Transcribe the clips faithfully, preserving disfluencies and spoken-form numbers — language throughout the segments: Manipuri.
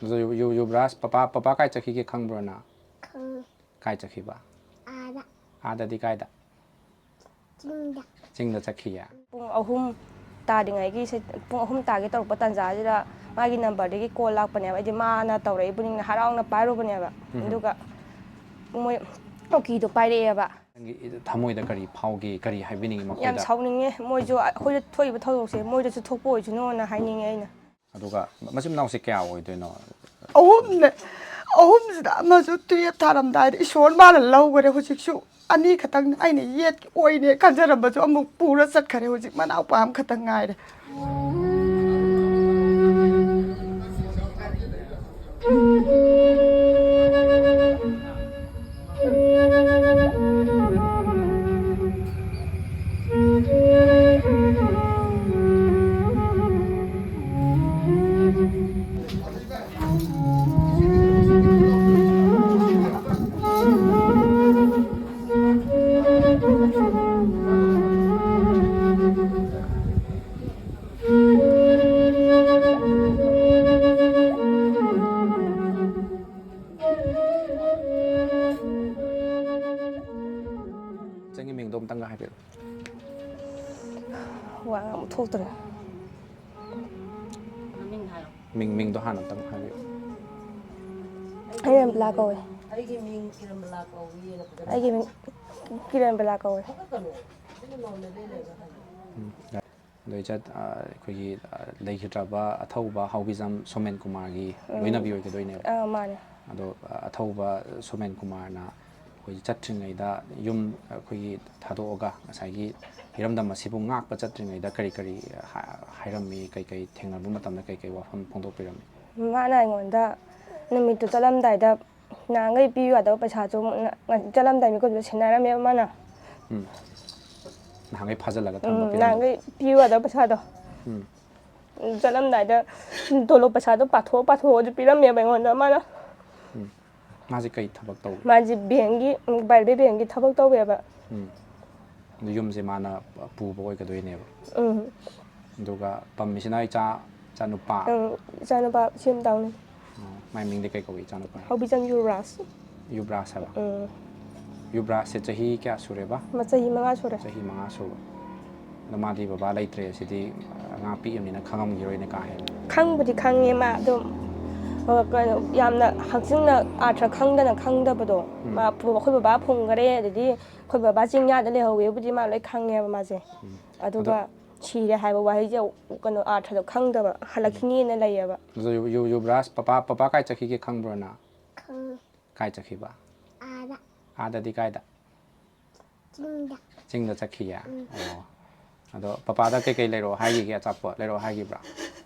ꯑꯗꯣ U- U- Yubraj, papa papa ꯀꯥꯏ ꯆꯠꯈꯤꯒꯦ ꯈꯪꯕ꯭ꯔꯣ ꯅꯪ? ꯈꯪꯉꯤ꯫ ꯀꯥꯏ ꯆꯠꯈꯤꯕ? ꯑꯥꯗ꯫ ꯑꯥꯗꯗꯤ ꯀꯥꯏꯗ? ꯆꯤꯡꯗ꯫ ꯆꯤꯡꯗ ꯆꯠꯈꯤꯌꯦ꯫ ꯄꯨꯡ ꯑꯍꯨꯝ ꯇꯥꯗ꯭ꯔꯤꯉꯩꯒꯤ ꯁꯦ-, ꯄꯨꯡ ꯑꯍꯨꯝ ꯇꯥꯒꯦ ꯇꯧꯔꯛꯄ ꯇꯥꯟꯖꯥꯁꯤꯗ ꯃꯥꯒꯤ ꯅꯝꯕꯔꯗꯒꯤ ꯀꯣꯜ ꯂꯥꯛꯄꯅꯦꯕ꯫ ꯑꯩꯗꯤ ꯃꯥꯅ ꯇꯧꯔꯛꯏꯕꯅꯤꯅ ꯍꯔꯥꯎꯅ ꯄꯥꯏꯔꯨꯕꯅꯦꯕ꯫ ꯎꯝ꯫ ꯑꯗꯨꯒ ꯃꯣꯏ ꯀꯨꯀꯤꯗꯣ ꯄꯥꯏꯔꯛꯑꯦꯕ꯫ ꯅꯪꯒꯤ ꯊꯃꯣꯏꯗ ꯀꯔꯤ ꯐꯥꯎꯒꯦ? ꯀꯔꯤ ꯍꯥꯏꯕꯤꯅꯤꯡꯉꯤ ꯌꯥꯝ ꯃꯈꯣꯏꯗ? ꯁꯥꯎꯅꯤꯡꯉꯦ꯫ ꯃꯣꯏꯁꯨ ꯑꯩꯈꯣꯏꯗ ꯊꯣꯛꯏꯕ ꯊꯧꯗꯣꯛꯁꯦ ꯃꯣꯏꯗꯁꯨ ꯊꯣꯛꯄ ꯑꯣꯏꯁꯅꯨꯅ ꯍꯥꯏꯅꯤꯡꯉꯦ ꯑꯩꯅ꯫ ꯑꯗꯨꯒ ꯃꯆꯤꯟ ꯃꯅꯥꯎꯁꯦ ꯀꯌꯥ ꯑꯣꯏꯗꯣꯏꯅꯣ? ꯑꯍꯨꯝꯅꯦ꯫ ꯑꯍꯨꯝꯁꯤꯗ ꯑꯃꯁꯨ ꯇꯨꯌꯦꯞ ꯊꯥꯔꯝꯗꯥꯏꯗ ꯏꯁꯣꯔ ꯃꯥꯅ ꯂꯧꯈꯔꯦ꯫ ꯍꯧꯖꯤꯛꯁꯨ ꯑꯅꯤ ꯈꯛꯇꯪꯅꯦ꯫ ꯑꯩꯅ ꯌꯦꯠꯀꯤ ꯑꯣꯏꯅꯦ ꯈꯟꯖꯔꯝꯕꯁꯨ ꯑꯃꯨꯛ ꯄꯨꯔ ꯆꯠꯈꯔꯦ꯫ ꯍꯧꯖꯤꯛ ꯃꯅꯥꯎꯄꯥ ꯑꯃꯈꯛꯇꯪ ꯉꯥꯏꯔꯦ꯫ ꯏꯆꯟꯒꯤ ꯃꯤꯡꯗꯣ ꯑꯝꯇꯪꯒ ꯍꯥꯏꯕꯤꯔꯛꯑꯣ꯫ ꯋꯥ ꯉꯥꯡꯕ ꯊꯣꯛꯇ꯭ꯔꯦ꯫ ꯃꯤꯡ ꯍꯥꯏꯌꯣ꯫ ꯃꯤꯡ, ꯃꯤꯡꯗꯣ ꯍꯥꯟꯅ ꯑꯝꯇꯪ ꯍꯥꯏꯕꯤꯌꯨ꯫ ꯑꯩ ꯔꯝꯕꯂꯥ ꯀꯧꯋꯦ꯫ ꯑꯩꯒꯤ ꯃꯤꯡ ꯀꯤꯔꯟꯕꯂꯥ ꯀꯧꯏ꯫ ꯑꯩꯒꯤ ꯃꯤꯡ ꯀꯤꯔꯟꯕꯂꯥ ꯀꯧꯋꯦ꯫ ꯎꯝ꯫ ꯑꯗꯣ ꯏꯆꯠ, ꯑ, ꯑꯩꯈꯣꯏꯒꯤ, ꯑ, ꯂꯩꯈꯤꯗ꯭ꯔꯕ ꯑꯊꯧꯕ ꯍꯥꯎꯕꯤꯖꯝ ꯁꯣꯃꯦꯟ ꯀꯨꯃꯥꯔꯒꯤ ꯎꯝ꯫ ꯂꯣꯏꯅꯕꯤ ꯑꯣꯏꯒꯗꯣꯏꯅꯦꯕ꯫ ꯑꯥ, ꯃꯥꯅꯦ꯫ ꯑꯗꯣ, ꯑ, ꯑꯊꯧꯕ ꯁꯣꯃꯦꯟ ꯀꯨꯃꯥꯔꯅ ꯑꯩꯈꯣꯏ ꯆꯠꯇ꯭ꯔꯤꯉꯩꯗ ꯌꯨꯝ ꯑꯩꯈꯣꯏꯒꯤ ꯊꯥꯗꯣꯛꯑꯒ ꯉꯁꯥꯏꯒꯤ ꯏꯔꯝꯗꯝ ꯑꯁꯤꯕꯨ ꯉꯥꯛꯄ ꯆꯠꯇ꯭ꯔꯤꯉꯩꯗ ꯀꯔꯤ ꯀꯔꯤ ꯍꯥ-, ꯍꯥꯏꯔꯝꯃꯤ? ꯀꯩ ꯀꯩ ꯊꯦꯡꯅꯕ ꯃꯇꯝꯗ ꯀꯩ ꯀꯩ ꯋꯥꯐꯝ ꯐꯣꯡꯗꯣꯛꯄꯤꯔꯝꯃꯤ? ꯃꯥꯅ ꯑꯩꯉꯣꯟꯗ ꯅꯨꯃꯤꯠꯇꯨ ꯆꯠꯂꯝꯗꯥꯏꯗ ꯅꯍꯥꯟꯈꯩ ꯄꯤꯌꯨ ꯌꯥꯗꯕ ꯄꯩꯁꯥꯁꯨ ꯉ-, ꯉ-, ꯆꯠꯂꯝꯗꯥꯏ ꯃꯤꯀꯨꯞꯇ ꯁꯤꯟꯅꯔꯝꯃꯦꯕ ꯃꯥꯅ꯫ ꯎꯝ꯫ ꯅꯍꯥꯟꯈꯩ ꯐꯥꯖꯤꯜꯂꯒ ꯊꯝꯕ ꯎꯝ, ꯄꯤꯔꯝꯕ? ꯅꯍꯥꯟꯈꯩ ꯄꯤꯌꯨ ꯌꯥꯗꯕ ꯄꯩꯁꯥꯗꯣ꯫ ꯎꯝ꯫ ꯆꯠꯂꯝꯗꯥꯏꯗ ꯇꯣꯂꯣꯞ ꯄꯩꯁꯥꯗꯣ ꯄꯥꯊꯣꯛꯑ ꯄꯥꯊꯣꯛꯑꯁꯨ ꯄꯤꯔꯝꯃꯦꯕ ꯑꯩꯉꯣꯟꯗ ꯃꯥꯅ꯫ ꯎꯝ꯫ ꯃꯥꯁꯦ ꯀꯩ ꯊꯕꯛ ꯇꯧꯒꯦ? ꯃꯥꯁꯦ ꯕꯦꯡꯒꯤ, ꯎꯝ, ꯄ꯭ꯔꯥꯏꯚꯦꯠ ꯕꯦꯡꯒꯤ ꯊꯕꯛ ꯇꯧꯋꯦꯕ꯫ ꯎꯝ꯫ ꯑꯗꯨ ꯌꯨꯝꯁꯦ ꯃꯥꯅ ꯄꯨꯕ ꯑꯣꯏꯒꯗꯣꯏꯅꯦꯕ꯫ ꯎꯝ꯫ ꯑꯗꯨꯒ ꯄꯝꯃꯤꯁꯤꯅ ꯏꯆꯥ, ꯏꯆꯥꯅꯨꯄꯥ? ꯎꯝ, ꯏꯆꯥꯅꯨꯄꯥ ꯁꯤ ꯑꯃꯇꯪꯅꯤ꯫ ꯃꯥꯏ ꯃꯤꯡꯗꯤ ꯀꯩ ꯀꯧꯏ ꯏꯆꯥꯅꯨꯄꯥ? ꯍꯧꯕꯤꯖꯝ ꯌꯨꯕꯔꯥꯖ꯫ ꯌꯨꯕ꯭ꯔꯥꯖ ꯍꯥꯏꯕ? ꯎꯝ꯫ ꯌꯨꯕꯔꯥꯖꯁꯦ ꯆꯍꯤ ꯀꯌꯥ ꯁꯨꯔꯦꯕ? ꯃꯆꯍꯤ ꯃꯉꯥ ꯁꯨꯔꯦ꯫ ꯆꯍꯤ ꯃꯉꯥ ꯁꯨꯕ꯫ ꯑꯗꯣ ꯃꯥꯗꯤ ꯕꯕꯥ ꯂꯩꯇ꯭ꯔꯦ ꯁꯤꯗꯤ, ꯑꯉꯥꯡ ꯄꯤꯛꯏꯕꯅꯤꯅ ꯈꯪꯉꯝꯈꯤꯔꯣꯏꯅꯦ ꯀꯥ ꯍꯦꯟꯅ꯫ ꯈꯪꯕꯨꯗꯤ ꯈꯪꯉꯦ ꯃꯥ ꯑꯗꯨꯝ꯫ ꯑ, ꯀꯩꯅꯣ, ꯌꯥꯝꯅ ꯍꯛꯆꯤꯟꯅ ꯑꯥꯔꯊ ꯈꯪꯗꯅ ꯈꯪꯗꯕꯗꯣ꯫ ꯎꯝ꯫ ꯃꯥ ꯄꯨ-, ꯑꯩꯈꯣꯏ ꯕꯕꯥ ꯐꯨꯝꯈꯔꯦ, ꯑꯗꯩꯗꯤ ꯑꯩꯈꯣꯏ ꯕꯕꯥ ꯆꯤꯡꯌꯥꯗ ꯂꯩꯍꯧꯋꯦꯕꯨꯗꯤ ꯃꯥ ꯂꯣꯏ ꯈꯪꯉꯦꯕ ꯃꯥꯁꯦ꯫ ꯑꯗꯨꯒ ꯁꯤꯔꯦ ꯍꯥꯏꯕ ꯋꯥꯍꯩꯁꯦ, ꯀꯩꯅꯣ, ꯑꯥꯔꯊꯗꯣ ꯈꯪꯗꯕ, ꯍꯜꯂꯛꯈꯤꯅꯤꯅ ꯂꯩꯌꯦꯕ꯫ ꯑꯗꯣ U-, U-, Yuvraj, papa, papa ꯀꯥꯏ ꯆꯠꯈꯤꯒꯦ ꯈꯪꯕ꯭ꯔꯣ ꯅꯪ? ꯈꯪꯉꯤ꯫ ꯀꯥꯏ ꯆꯠꯈꯤꯕ? ꯑꯥꯗ꯫ ꯑꯥꯗꯗꯤ ꯀꯥꯏꯗ? ꯆꯤꯡꯗ꯫ ꯆꯤꯡꯗ ꯆꯠꯈꯤꯌꯦ? ꯑꯣ꯫ ꯑꯗꯣ ꯄꯄꯥꯗ ꯀꯩꯀꯩ ꯂꯩꯔꯛꯑꯣ ꯍꯥꯏꯈꯤꯒꯦ? ꯑꯆꯥꯄꯣꯠ ꯂꯩꯔꯛꯑꯣ ꯍꯥꯏꯈꯤꯕ꯭ꯔꯥ?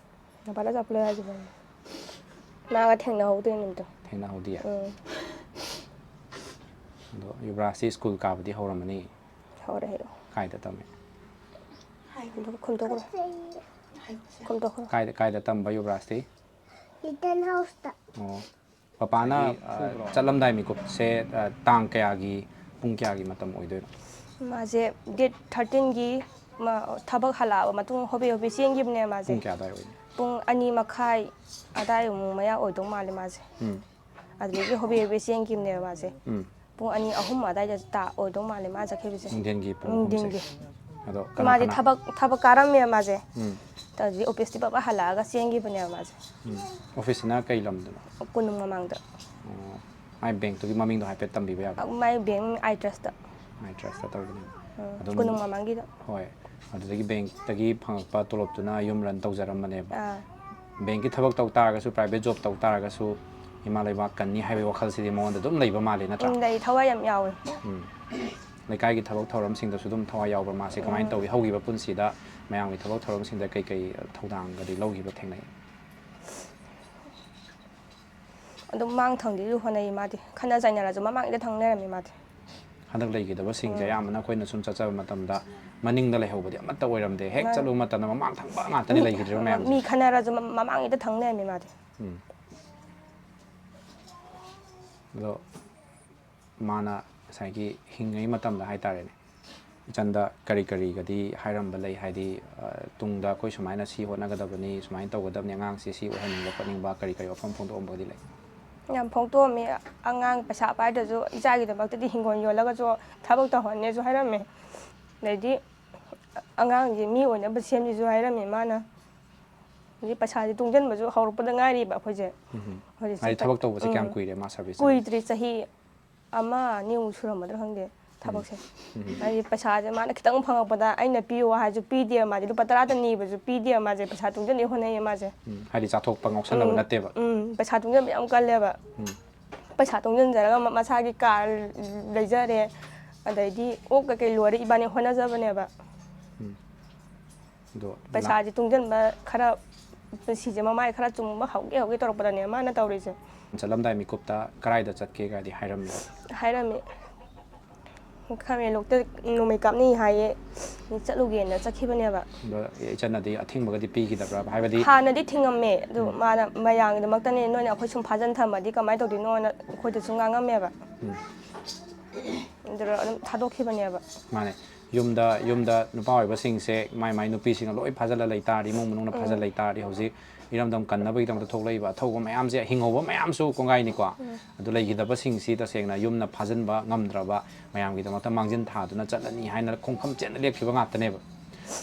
ꯕꯕꯥꯗ ꯑꯆꯥꯄꯣꯠ ꯂꯩꯔꯛꯑꯣ ꯍꯥꯏꯈꯤꯕꯅꯦ꯫ ꯃꯥꯒ ꯊꯦꯡꯅꯍꯧꯗꯦ ꯅꯨꯃꯤꯠꯇꯣ꯫ ꯊꯦꯡꯅꯍꯧꯗꯤꯌꯦ? ꯎꯝ꯫ ꯑꯗꯣ ꯌꯨꯕꯔꯥꯖꯇꯤ ꯁ꯭ꯀꯨꯜ ꯀꯥꯕꯗꯤ ꯍꯧꯔꯝꯃꯅꯤ? ꯍꯧꯔꯛꯑꯦ꯫ ꯀꯥꯏꯗ ꯇꯝꯃꯦ? ꯈꯨꯝꯗꯣꯛꯈ꯭ꯔꯣ꯫ ꯈꯨꯝꯗꯣꯛꯈ꯭ꯔꯣ꯫ ꯀꯥꯏꯗ, ꯀꯥꯏꯗ ꯇꯝꯕ ꯌꯨꯕꯔꯥꯖꯇꯤ? ꯏꯇꯟ ꯍꯥꯎꯁꯇ꯫ ꯑꯣ꯫ ꯄꯄꯥꯅ, ꯑ, ꯆꯠꯂꯝꯗꯥꯏ ꯃꯤꯀꯨꯞꯁꯦ, ꯑ, ꯇꯥꯡ ꯀꯌꯥꯒꯤ, ꯄꯨꯡ ꯀꯌꯥꯒꯤ ꯃꯇꯝ ꯑꯣꯏꯗꯣꯏꯅꯣ? ꯃꯥꯁꯦ ꯗꯦꯠ ꯊꯥꯔꯇꯤꯟꯒꯤ ꯊꯕꯛ ꯍꯜꯂꯛꯑꯕ ꯃꯇꯨꯡ ꯍꯣꯕꯦ ꯍꯣꯕꯦ ꯆꯦꯟꯈꯤꯕꯅꯦ ꯃꯥꯁꯦ꯫ ꯄꯨꯡ ꯀꯌꯥ ꯑꯗꯥꯏ ꯑꯣꯏꯅꯤ? ꯄꯨꯡ ꯑꯅꯤ ꯃꯈꯥꯏ ꯑꯗꯥꯏꯃꯨꯛ ꯃꯌꯥ ꯑꯣꯏꯗꯧ ꯃꯥꯜꯂꯦ ꯃꯥꯁꯦ꯫ ꯎꯝ꯫ ꯑꯗꯨꯗꯒꯤ ꯍꯣꯕꯦ ꯍꯣꯕꯦ ꯆꯦꯟꯈꯤꯕꯅꯦꯕ ꯃꯥꯁꯦ꯫ ꯎꯝ꯫ ꯄꯨꯡ ꯑꯅꯤ ꯑꯍꯨꯝ ꯑꯗꯥꯏꯗ ꯇꯥ ꯑꯣꯏꯗꯧ ꯃꯥꯜꯂꯦ ꯃꯥ ꯆꯠꯈꯤꯕꯁꯦ꯫ ꯅꯨꯡꯊꯤꯟꯒꯤ ꯄꯨꯡ ꯅꯨꯡꯊꯤꯟꯒꯤ꯫ ꯑꯍꯨꯝꯁꯦ꯫ ꯑꯗꯣ ꯀꯅꯥ ꯃꯥꯗꯤ ꯀꯅꯥ? ꯊꯕꯛ, ꯊꯕꯛ ꯀꯥꯔꯝꯃꯦꯕ ꯃꯥꯁꯦ꯫ ꯎꯝ꯫ ꯑꯗꯨꯗꯒꯤ ꯑꯣꯐꯤꯁꯇꯤ ꯄꯕ ꯍꯜꯂꯛꯑꯒ ꯆꯦꯟꯈꯤꯕꯅꯦꯕ ꯃꯥꯁꯦ꯫ ꯎꯝ꯫ ꯑꯣꯐꯤꯁꯁꯤꯅ ꯀꯩ ꯂꯝꯗꯅꯣ? ꯀꯣꯅꯨꯡ ꯃꯃꯥꯡꯗ꯫ ꯑꯣ꯫ ꯃꯥꯏ ꯕꯦꯡꯛꯇꯨꯒꯤ ꯃꯃꯤꯡꯗꯣ ꯍꯥꯏꯐꯦꯠ ꯇꯝꯕꯤꯕ ꯌꯥꯕ꯭ꯔꯥ? ꯃꯥꯏ ꯕꯦꯡ ꯑꯥꯏ ꯇ꯭ꯔꯁꯇ꯫ ꯑꯥꯏ ꯇ꯭ꯔꯁꯇ ꯇꯧꯕꯅꯦ꯫ ꯎꯝ, ꯑꯗꯨꯝ ꯀꯣꯅꯨꯡ ꯃꯃꯥꯡꯒꯤꯗ꯫ ꯍꯣꯏ꯫ ꯑꯗꯨꯗꯒꯤ ꯕꯦꯡꯛꯇꯒꯤ ꯐꯪꯉꯛꯄ ꯇꯣꯂꯣꯞꯇꯨꯅ ꯌꯨꯝ ꯔꯟ ꯇꯧꯖꯔꯝꯕꯅꯦꯕ꯫ ꯑꯥ꯫ ꯕꯦꯡꯛꯀꯤ ꯊꯕꯛ ꯇꯧ ꯇꯥꯔꯒꯁꯨ, ꯄ꯭ꯔꯥꯏꯚꯦꯠ ꯖꯣꯕ ꯇꯧ ꯇꯥꯔꯒꯁꯨ, ꯏꯃꯥ ꯂꯩꯕꯥꯛ ꯀꯟꯅꯤ ꯍꯥꯏꯕꯒꯤ ꯋꯥꯈꯜꯁꯤꯗꯤ ꯃꯉꯣꯟꯗ ꯑꯗꯨꯝ ꯂꯩꯕ ꯃꯥꯜꯂꯦ, ꯅꯠꯇ꯭ꯔꯥ? ꯎꯝ, ꯂꯩ, ꯊꯋꯥꯏ ꯌꯥꯝ ꯌꯥꯎꯋꯦ꯫ ꯎꯝ꯫ ꯂꯩꯀꯥꯏꯒꯤ ꯊꯕꯛ ꯊꯧꯔꯝꯁꯤꯡꯗꯁꯨ ꯑꯗꯨꯝ ꯊꯋꯥꯏ ꯌꯥꯎꯕ꯭ꯔꯥ ꯃꯥꯁꯦ? ꯀꯃꯥꯏꯅ ꯇꯧꯏ? ꯍꯧꯈꯤꯕ ꯄꯨꯟꯁꯤꯗ ꯃꯌꯥꯝꯒꯤ ꯊꯕꯛ ꯊꯧꯔꯝꯁꯤꯡꯗ ꯀꯩꯀꯩ ꯊꯧꯗꯥꯡꯒꯗꯤ ꯂꯧꯈꯤꯕ ꯊꯦꯡꯅꯩ? ꯑꯗꯨꯝ ꯃꯥꯡ ꯊꯪꯗꯤ ꯍꯣꯠꯅꯩ ꯃꯥꯗꯤ꯫ ꯈꯠꯅ ꯆꯩꯅꯔꯁꯨ ꯃꯃꯥꯡꯗ ꯊꯪ ꯂꯩꯔꯝꯃꯤ ꯃꯥꯗꯤ꯫ ꯍꯟꯗꯛ ꯂꯩꯈꯤꯗꯕꯁꯤꯡꯁꯦ ꯑꯌꯥꯝꯕꯅ ꯑꯩꯈꯣꯏꯅ ꯁꯨꯝ ꯆꯠꯆꯕ ꯃꯇꯝꯗ ꯃꯅꯤꯡꯗ ꯂꯩꯍꯧꯕꯗꯤ ꯑꯃꯠꯇ ꯑꯣꯏꯔꯝꯗꯦ꯫ ꯍꯦꯛ ꯃꯥꯅꯤ꯫ ꯆꯠꯂꯨꯕ ꯃꯇꯝꯗ ꯃꯃꯥꯡ ꯊꯪꯕ ꯉꯥꯛꯇꯅꯤ ꯂꯩꯈꯤꯗ꯭ꯔꯤꯕ ꯃꯌꯥꯝꯁꯦ꯫ ꯃꯤ ꯈꯠꯅꯔꯁꯨ ꯃ-, ꯃꯃꯥꯡꯒꯤꯗ ꯊꯪ ꯂꯩꯔꯝꯃꯤ ꯃꯥꯗꯤ꯫ ꯎꯝ꯫ ꯑꯗꯣ ꯃꯥꯅ ꯉꯁꯥꯏꯒꯤ ꯍꯤꯡꯉꯩ ꯃꯇꯝꯗ ꯍꯥꯏꯇꯥꯔꯦꯅꯦ, ꯏꯆꯟꯗ ꯀꯔꯤ ꯀꯔꯤꯒꯗꯤ ꯍꯥꯏꯔꯝꯕ ꯂꯩ? ꯍꯥꯏꯗꯤ, ꯑ, ꯇꯨꯡꯗ ꯑꯩꯈꯣꯏ ꯁꯨꯃꯥꯏꯅ ꯁꯤ ꯍꯣꯠꯅꯒꯗꯕꯅꯤ, ꯁꯨꯃꯥꯏꯅ ꯇꯧꯒꯗꯕꯅꯤ, ꯑꯉꯥꯡꯁꯤ ꯁꯤ ꯑꯣꯏꯍꯟꯅꯤꯡꯕ ꯈꯣꯠꯅꯤꯡꯕ ꯀꯔꯤ ꯀꯔꯤ ꯋꯥꯐꯝ ꯐꯣꯡꯗꯣꯛꯑꯝꯕꯒꯗꯤ ꯂꯩ? ꯌꯥꯝ ꯐꯣꯡꯗꯣꯛꯑꯝꯃꯤ꯫ ꯑꯉꯥꯡ ꯄꯩꯁꯥ ꯄꯥꯏꯗ꯭ꯔꯁꯨ ꯏꯆꯥꯒꯤꯗꯃꯛꯇꯗꯤ ꯍꯤꯡꯒꯣꯜ ꯌꯣꯜꯂꯒꯁꯨ ꯊꯕꯛ ꯇꯧꯍꯟꯅꯦꯁꯨ ꯍꯥꯏꯔꯝꯃꯤ꯫ ꯑꯗꯩꯗꯤ ꯑꯉꯥꯡꯁꯦ ꯃꯤ ꯑꯣꯏꯅꯕ ꯁꯦꯝꯁꯤꯁꯨ ꯍꯥꯏꯔꯝꯃꯤ ꯃꯥꯅ꯫ ꯍꯧꯖꯤꯛ ꯄꯩꯁꯥꯁꯦ ꯇꯨꯡꯁꯤꯟꯕꯁꯨ ꯍꯧꯔꯛꯄꯗ ꯉꯥꯏꯔꯤꯕ ꯑꯩꯈꯣꯏꯁꯦ꯫ ꯎꯝ. ꯍꯧꯖꯤꯛꯁꯦ ꯍꯥꯏꯗꯤ ꯊꯕꯛ ꯇꯧꯕꯁꯦ ꯀꯌꯥꯝ ꯎꯝ. ꯀꯨꯏꯔꯦ ꯃꯥ ꯁꯥꯔꯚꯤꯁ? ꯀꯨꯏꯗ꯭ꯔꯤ, ꯆꯍꯤ ꯑꯃ ꯑꯅꯤꯃꯨꯛ ꯁꯨꯔꯝꯃꯗ꯭ꯔꯥ ꯈꯪꯗꯦ ꯊꯕꯛꯁꯦ꯫ ꯎꯝ. ꯍꯥꯏꯗꯤ ꯄꯩꯁꯥꯁꯦ ꯃꯥꯅ ꯈꯤꯇꯪ ꯐꯪꯉꯛꯄꯗ ꯑꯩꯅ ꯄꯤꯌꯨ ꯍꯥꯏꯔꯁꯨ ꯄꯤꯗꯦꯕ ꯃꯥꯁꯦ, ꯂꯨꯄꯥ ꯇꯔꯥꯗ ꯅꯤꯕꯁꯨ ꯄꯤꯗꯦꯕ ꯃꯥꯁꯦ, ꯄꯩꯁꯥ ꯇꯨꯡꯁꯤꯟꯅꯕ ꯍꯣꯠꯅꯩꯌꯦ ꯃꯥꯁꯦ꯫ ꯎꯝ. ꯍꯥꯏꯗꯤ ꯆꯥꯊꯣꯛꯄ ꯉꯥꯎꯁꯟꯅꯕ ꯎꯝ. ꯅꯠꯇꯦꯕ? ꯎꯝ, ꯄꯩꯁꯥ ꯇꯨꯡꯁꯤꯟꯕ ꯌꯥꯝ ꯀꯜꯂꯦꯕ꯫ ꯎꯝ. ꯄꯩꯁꯥ ꯇꯨꯡꯁꯤꯟꯖꯔꯒ ꯃ-, ꯃꯁꯥꯒꯤ ꯀꯥꯔ ꯂꯩꯖꯔꯦ, ꯑꯗꯩꯗꯤ ꯑꯣꯛ ꯀꯩꯀꯩ ꯂꯣꯏꯔꯦ, ꯏꯕꯥꯅꯤ ꯍꯣꯠꯅꯖꯕꯅꯦꯕ꯫ ꯎꯝ. ꯑꯗꯣ ꯄꯩꯁꯥꯁꯦ ꯇꯨꯡꯁꯤꯟꯕ ꯈꯔ, ꯄꯨꯟꯁꯤꯁꯦ ꯃꯃꯥꯏ ꯈꯔ ꯆꯨꯝꯕ ꯍꯧꯒꯦ ꯍꯧꯒꯦ ꯇꯧꯔꯛꯄꯗꯅꯦ ꯃꯥꯅ ꯇꯧꯔꯤꯁꯦ꯫ ꯆꯠꯂꯝꯗꯥꯏ ꯃꯤꯀꯨꯞꯇ ꯀꯗꯥꯏꯗ ꯆꯠꯀꯦ ꯀꯥꯏꯗꯤ ꯍꯥꯏꯔꯝꯃꯤ? ꯍꯥꯏꯔꯝꯃꯤ꯫ ꯈꯥꯃꯦꯟꯂꯣꯛꯇ ꯅꯣꯡꯃꯩ ꯀꯥꯞꯅꯤ ꯍꯥꯏꯌꯦ, ꯆꯠꯂꯨꯒꯦꯅ ꯆꯠꯈꯤꯕꯅꯦꯕ꯫ ꯑꯗꯣ ꯏꯆꯟꯅꯗꯤ ꯑꯊꯤꯡꯕꯒꯗꯤ ꯄꯤꯈꯤꯗꯕ꯭ꯔꯥ? ꯍꯥꯏꯕꯗꯤ ꯍꯥꯟꯅꯗꯤ ꯊꯤꯡꯉꯝꯃꯦ, ꯑꯗꯨ ꯃꯥꯅ ꯃꯌꯥꯝꯒꯤꯗꯃꯛꯇꯅꯦ, ꯅꯣꯏꯅ ꯑꯩꯈꯣꯏ ꯁꯨꯝ ꯐꯥꯖꯟ ꯊꯝꯃꯗꯤ ꯀꯃꯥꯏꯅ ꯇꯧꯗꯣꯏꯅꯣꯅ ꯑꯩꯈꯣꯏꯗꯁꯨ ꯉꯥꯡꯉꯝꯃꯦꯕ꯫ ꯎꯝ. ꯑꯗꯨꯗ ꯑꯗꯨꯝ ꯊꯥꯗꯣꯛꯈꯤꯕꯅꯦꯕ꯫ ꯃꯥꯅꯦ꯫ ꯌꯨꯝꯗ, ꯌꯨꯝꯗ ꯅꯨꯄꯥ ꯑꯣꯏꯕꯁꯤꯡꯁꯦ ꯃꯥꯏ ꯃꯥꯏ ꯅꯨꯄꯤꯁꯤꯡꯅ ꯂꯣꯏ ꯐꯥꯖꯤꯜꯂ ꯂꯩ ꯇꯥꯔꯗꯤ, ꯏꯃꯨꯡ ꯃꯅꯨꯡꯅ ꯐꯥꯖꯤꯜ ꯂꯩ ꯇꯥꯔꯗꯤ, ꯍꯧꯖꯤꯛ ꯏꯔꯝꯗꯝ ꯀꯟꯅꯕꯒꯤꯗꯃꯛꯇ ꯊꯣꯛꯂꯛꯏꯕ ꯑꯊꯧꯕ ꯃꯌꯥꯝꯁꯦ, ꯍꯤꯡꯍꯧꯕ ꯃꯌꯥꯝꯁꯨ ꯀꯣꯡꯒꯥꯏꯅꯤꯀꯣ꯫ ꯑꯗꯨ ꯂꯩꯈꯤꯗꯕꯁꯤꯡꯁꯤ ꯇꯁꯦꯡꯅ ꯌꯨꯝꯅ ꯐꯥꯖꯤꯟꯕ ꯉꯝꯗ꯭ꯔꯕ, ꯃꯌꯥꯝꯒꯤꯗꯃꯛꯇ ꯃꯥꯡꯖꯤꯟ ꯊꯥꯗꯨꯅ ꯆꯠꯂꯅꯤ ꯍꯥꯏꯅ ꯈꯣꯡꯐꯝ ꯆꯦꯠꯅ ꯂꯦꯞꯈꯤꯕ ꯉꯥꯛꯇꯅꯦꯕ꯫